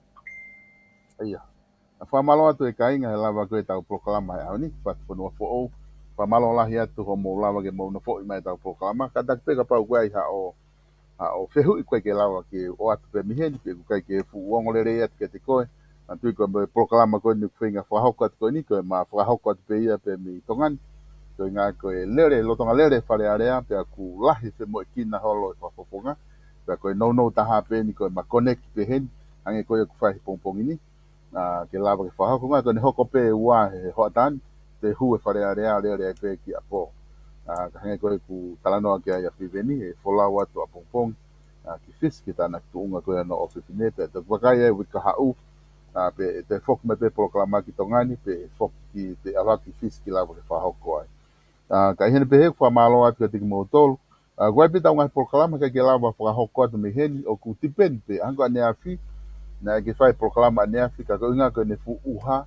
Ia. A fakamālō atu e kāinga he lava ko e tau polokalama he ʻaho ni, Fatu Fonua Foʻou. Fakamālō lahi atu hoʻomou lava ke mou nofoʻi mai tau polokalama. Kātaki pē kapau ko e ai haʻo haʻo fehuʻi ko e ke lava ke ʻoatu pē mei heni, pe ʻoku ʻikai ke fuʻu ongo lelei atu kiate koe. Manatuʻi ko e mo e polokalama ko eni ʻoku feinga fakahoko atu ko eni, ko e ma fakahoko atu pē ia pē mei Tonga ni. Ko e ngaahi ko e lele, lolotonga lele Fale Alea, pea ʻoku lahi femoʻuekina holo e fakafofonga. Pea ko e nounou taha pē eni ko e ma connect pē heni, hangē ko ia ʻoku fai he pongipongi ni. A, ke lava ke fakahoko ngā, ko ʻene hoko pē ua he hoʻatā ni, te hū e Fale Alea, lele ai pē ki ʻapo. A, ka hangē ko e ku talanoa ki ai ʻa Piveni, ʻe folau atu ʻapongipongi, a, ki Fisi, ki tāna tuʻunga ko ia ʻo e ʻofefine, pea toki vakai ai uike kahaʻu, a, pea ʻe toe foki mai pē polokalama ki Tonga ni, pea ʻe foki, pea ʻalu ki Fisi ke lava ke fakahoko ai. A, ka ʻi heni pē he ʻoku fakamālō atu kiate kimoutolu, a, ʻoku ʻi ai pē tau ngaahi polokalama ʻikai ke lava fakahoko atu mei heni, ʻoku tipeni pē, hangē ko ʻaneafi, naʻe ʻikai ke fai polokalama ʻaneafi, ka ko e ʻuhinga ko ʻene fuʻu ʻuha,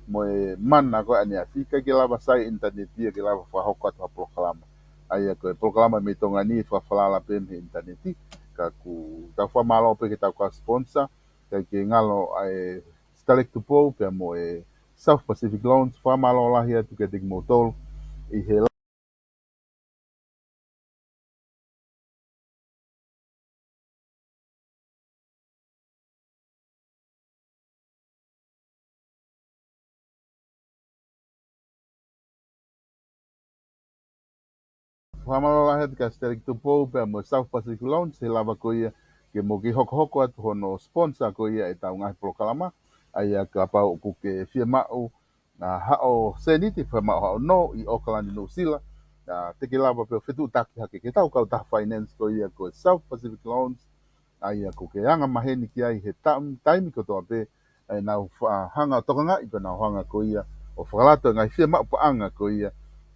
mo e mana ko ē ʻaneafi, ʻikai ke lava sai ʻinitaneti ia ke lava fakahoko atu ha polokalama. ʻA ia ko e polokalama mei Tonga ni fakafalala pē mei he ʻinitaneti, ka ʻoku tau fakamālō pē ki heʻetau kau sponsor, ʻikai ke ngalo ʻa e Sitaleki Tupou pea mo e South Pacific Loans, fakamālō lahi atu kiate kimoutolu ʻi he Fakamālō lahi atu kia Sitaleki Tupou pea mo South Pacific Loans he lava ko ia ke mou kiʻi hokohoko atu hono sponsor ko ia ʻetau ngaahi polokalama. ʻA ia kapau ʻoku ke fiemaʻu ʻa haʻo sēniti, fiemaʻu haʻo nō ʻi ʻOkalani, Nuʻusila, ʻa te ke lava pē ʻo fetuʻutaki hake ki heʻetau kautaha finance ko ia ko e South Pacific Loans. ʻA ia ʻoku ke anga maheni ki ai he taimi, taimi kotoa pē, ʻa ia nau fa-, hanga ʻo tokangaʻi pea nau hanga ko ia ʻo fakalato e ngaahi fiemaʻu paʻanga ko ia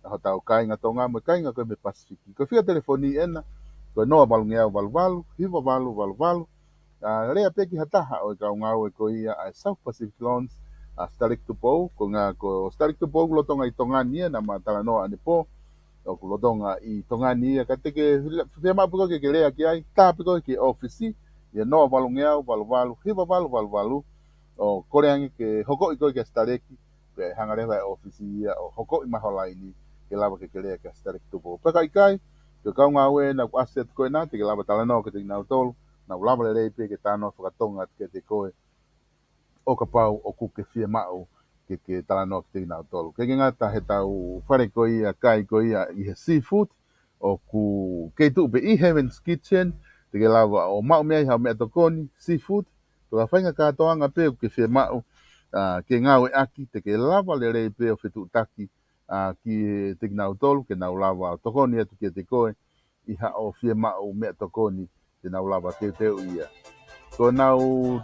ʻa hotau kāinga Tonga mo e kāinga ko ē mei Pasifiki. Ko e fika telefoni ena, ko e noa valungeau valu valu, hiva valu valu valu. ʻA, lea pē ki ha taha ʻo e kau ngāue ko ia ʻa e South Pacific Loans, ʻa Sitaleki Tupou, ko e ʻuhinga ko Sitaleki Tupou ʻoku lolotonga ʻi Tonga ni ia, naʻá ma talanoa ʻanepō, ʻoku lolotonga ʻi Tonga ni ia, ka te ke fiemaʻu pē koe ke ke lea ki ai, tā pē koe ki he ʻōfisi, ʻi he noa valungeau valu valu, hiva valu valu valu, ʻo kole ange ke hokoʻi koe kia Sitaleki, pea ʻe hanga leva e ʻōfisi ia ʻo hokoʻi mai ho laini, ke lava ke ke lea kia Sitaleki Tupou. Pea ka ʻikai, ko e kau ngāue ena ʻoku ʻasi atu ko ena, te ke lava talanoa kiate kinautolu, nau lava lelei pē ke talanoa fakatonga atu kiate koe, ʻo kapau ʻoku ke fiemaʻu ke ke talanoa kiate kinautolu. ʻIkai ke ngata heʻetau fale ko ia, kai ko ia ʻi he seafood, ʻoku kei tuʻu pē ʻi Heaven's Kitchen, te ke lava ʻo maʻu mei ai haʻo meʻatokoni, seafood, pe ko ha faʻahinga kātoanga pē ʻoku ke fiemaʻu, ʻa, ke ngāueʻaki, te ke lava lelei pē ʻo fetuʻutaki, ʻa, kiate kinautolu, ke nau lava ʻo tokoni atu kiate koe, ʻi haʻo fiemaʻu meʻatokoni, te nau lava teuteu ia. Ko honau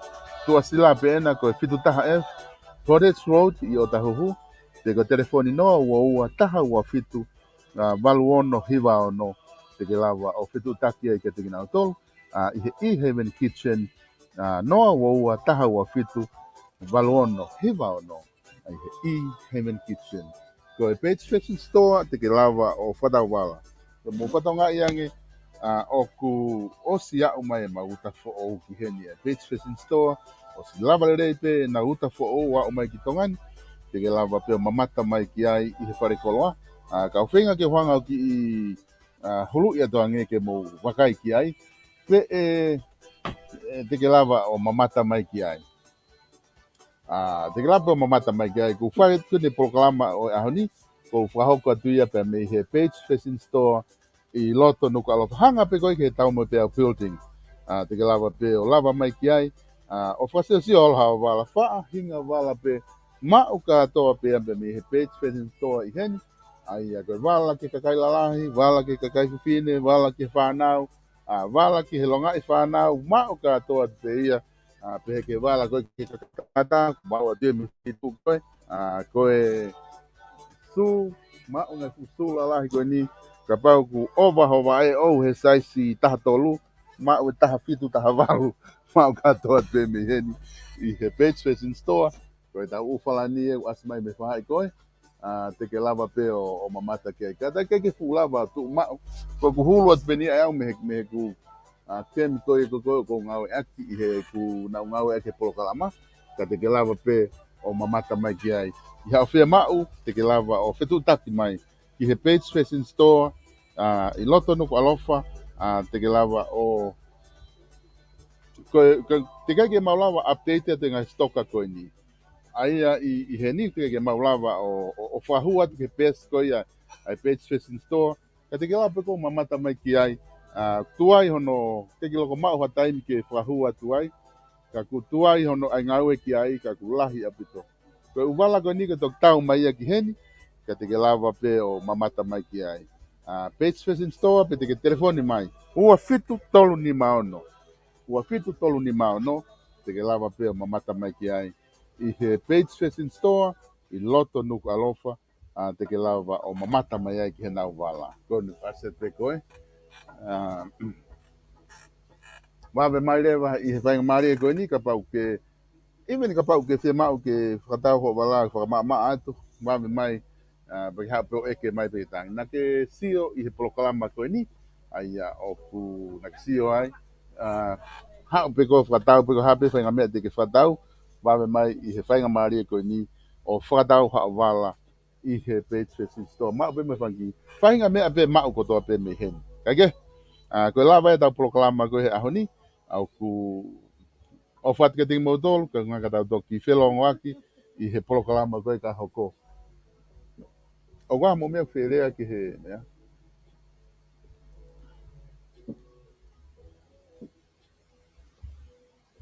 tuʻasila pē ena ko e fitu taha F, Portage Road ʻi ʻŌtāhuhu, pe ko e telefoni noa ua ua taha ua fitu, ʻa, valu ono hiva ono, te ke lava ʻo fetuʻutaki ai kiate kinautolu, ʻa, ʻi he ʻi Heaven Kitchen, ʻa, noa ua ua taha ua fitu, valu ono hiva ono, ʻa, ʻi he ʻi Heaven Kitchen. Ko e Page Fashion Store, te ke lava ʻo fakatau vala. Ko e mou fakatokangaʻi ange, ʻa, ʻoku ʻosi aʻu mai ʻema uta foʻou ki heni ʻa e Page Fashion Store, ʻosi lava lelei pē ʻenau uta foʻou ʻo aʻu mai ki Tonga ni, te ke lava pē ʻo mamata mai ki ai ʻi he fale koloa. ʻA, kau feinga ke u hanga ʻo kiʻi, ʻa, huluʻi atu ange ke mou vakai ki ai, pe ʻe, ʻe te ke lava ʻo mamata mai ki ai. ʻA, te ke lava pē ʻo mamata mai ki ai, ko e fai atu eni e polokalama ʻo e ʻaho ni, ʻoku fakahoko atu ia pē mei he Page Fashion Store ʻi loto Nukuʻalofa, hanga pē ko ē ki he Taumoepeau Building. ʻA, te ke lava pē ʻo lava mai ki ai, ʻa, ʻo fakasiosio holo haʻo vala, faʻahinga vala pē, maʻu kātoa pē ia pē mei he Page Fashion Store ʻi heni. ʻA ia ko e vala ki he kakai lalahi, vala ki he kakai fefine, vala ki he fānau, ʻa, vala ki he longaʻi fānau, maʻu kātoa pē ia, ʻa, pehē ki he vala ko ē ki he kau tangata, maʻu atu ia mei he feituʻu ko ē, ʻa, ko e sū, maʻu ngaahi fuʻu sū lalahi ko eni, kapau ʻoku ʻova ho vaʻe ʻoʻou he saisi taha tolu, maʻu e taha fitu, taha valu, maʻu kātoa pē mei heni, ʻi he Page Fashion Store, ko ʻetau ʻū falani ʻoku ʻasi mai mei he faʻahi ko ē, ʻa, te ke lava pē ʻo, ʻo mamata ki ai. Ka ʻoku ʻikai ke fuʻu lava tuʻu maʻu. Ko ʻeku hulu atu pē eni ʻa au mei he, mei heʻeku, ʻa, kemi ko ē ko ē ʻoku ou ngāueʻaki ʻi heʻeku, naʻá ku ngāueʻaki he polokalama. Ka te ke lava pē ʻo mamata mai ki ai. ʻI haʻo fiemaʻu, te ke lava ʻo fetuʻutaki mai ki he Page Fashion Store, ʻa, ʻi loto Nukuʻalofa, ʻa, te ke lava ʻo, ko, ko, teʻeki ai ke mau lava update atu e ngaahi stoka ko eni. ʻA ia ʻi, ʻi heni teʻeki ai ke mau lava ʻo, ʻo, ʻo fakahū atu ki he peesi ko ia ʻa e Page Fashion Store. Ka te ke lava pē ʻo mamata mai ki ai. ʻA, tuai hono, teʻeki loko maʻu ha taimi ke fakahū atu ai. Ka ʻoku tuai hono ʻai ngāue ki ai, ka ʻoku lahi ʻaupito. Ko e ʻū vala ko eni ʻoku toki tau mai ia ki heni, ka te ke lava pē ʻo mamata mai ki ai. ʻA, Page Fashion Store, pe te ke telefoni mai. Ua fitu tolu nima ono. Ua fitu tolu nima ono, te ke lava pē ʻo mamata mai ki ai. ʻI he Page Fashion Store, ʻi loto Nukuʻalofa, ʻa, te ke lava ʻo mamata mai ai ki heʻenau vala. Ko eni, ʻasi pē koe. ʻA, vave mai leva ʻi he faingamālie ko eni, kapau ʻoku ke Even kapau ʻoku ke fiemaʻu ke fakatau hoʻo vala, fakamaʻamaʻa atu, vave mai, ā, pea ke haʻu pē ʻo ʻeke mai pē ki he tangi. Naʻa ke sio ʻi he polokalama ko eni, ʻa ia ʻoku naʻa ke sio ai, ā, haʻu pē koe ʻo fakatau pē ko e hā pē faʻahinga meʻa te ke fakatau, vave mai ʻi he faingamālie ko eni ʻo fakatau haʻo vala ʻi he Page Fest Store. Maʻu pē mei he fanga kiʻi faʻahinga meʻa pē maʻu kotoa pē mei heni. Kae kehe, ā, ko e lava ia ʻetau polokalama ko ē he ʻaho ni, ʻoku ʻoatu kiate kimoutolu, kae ʻumaʻā ka tau toki felōngoaki ʻi he polokalama ko ē ka hoko. ʻOku ʻi ai haʻamo meʻa fie lea ki he, meʻa,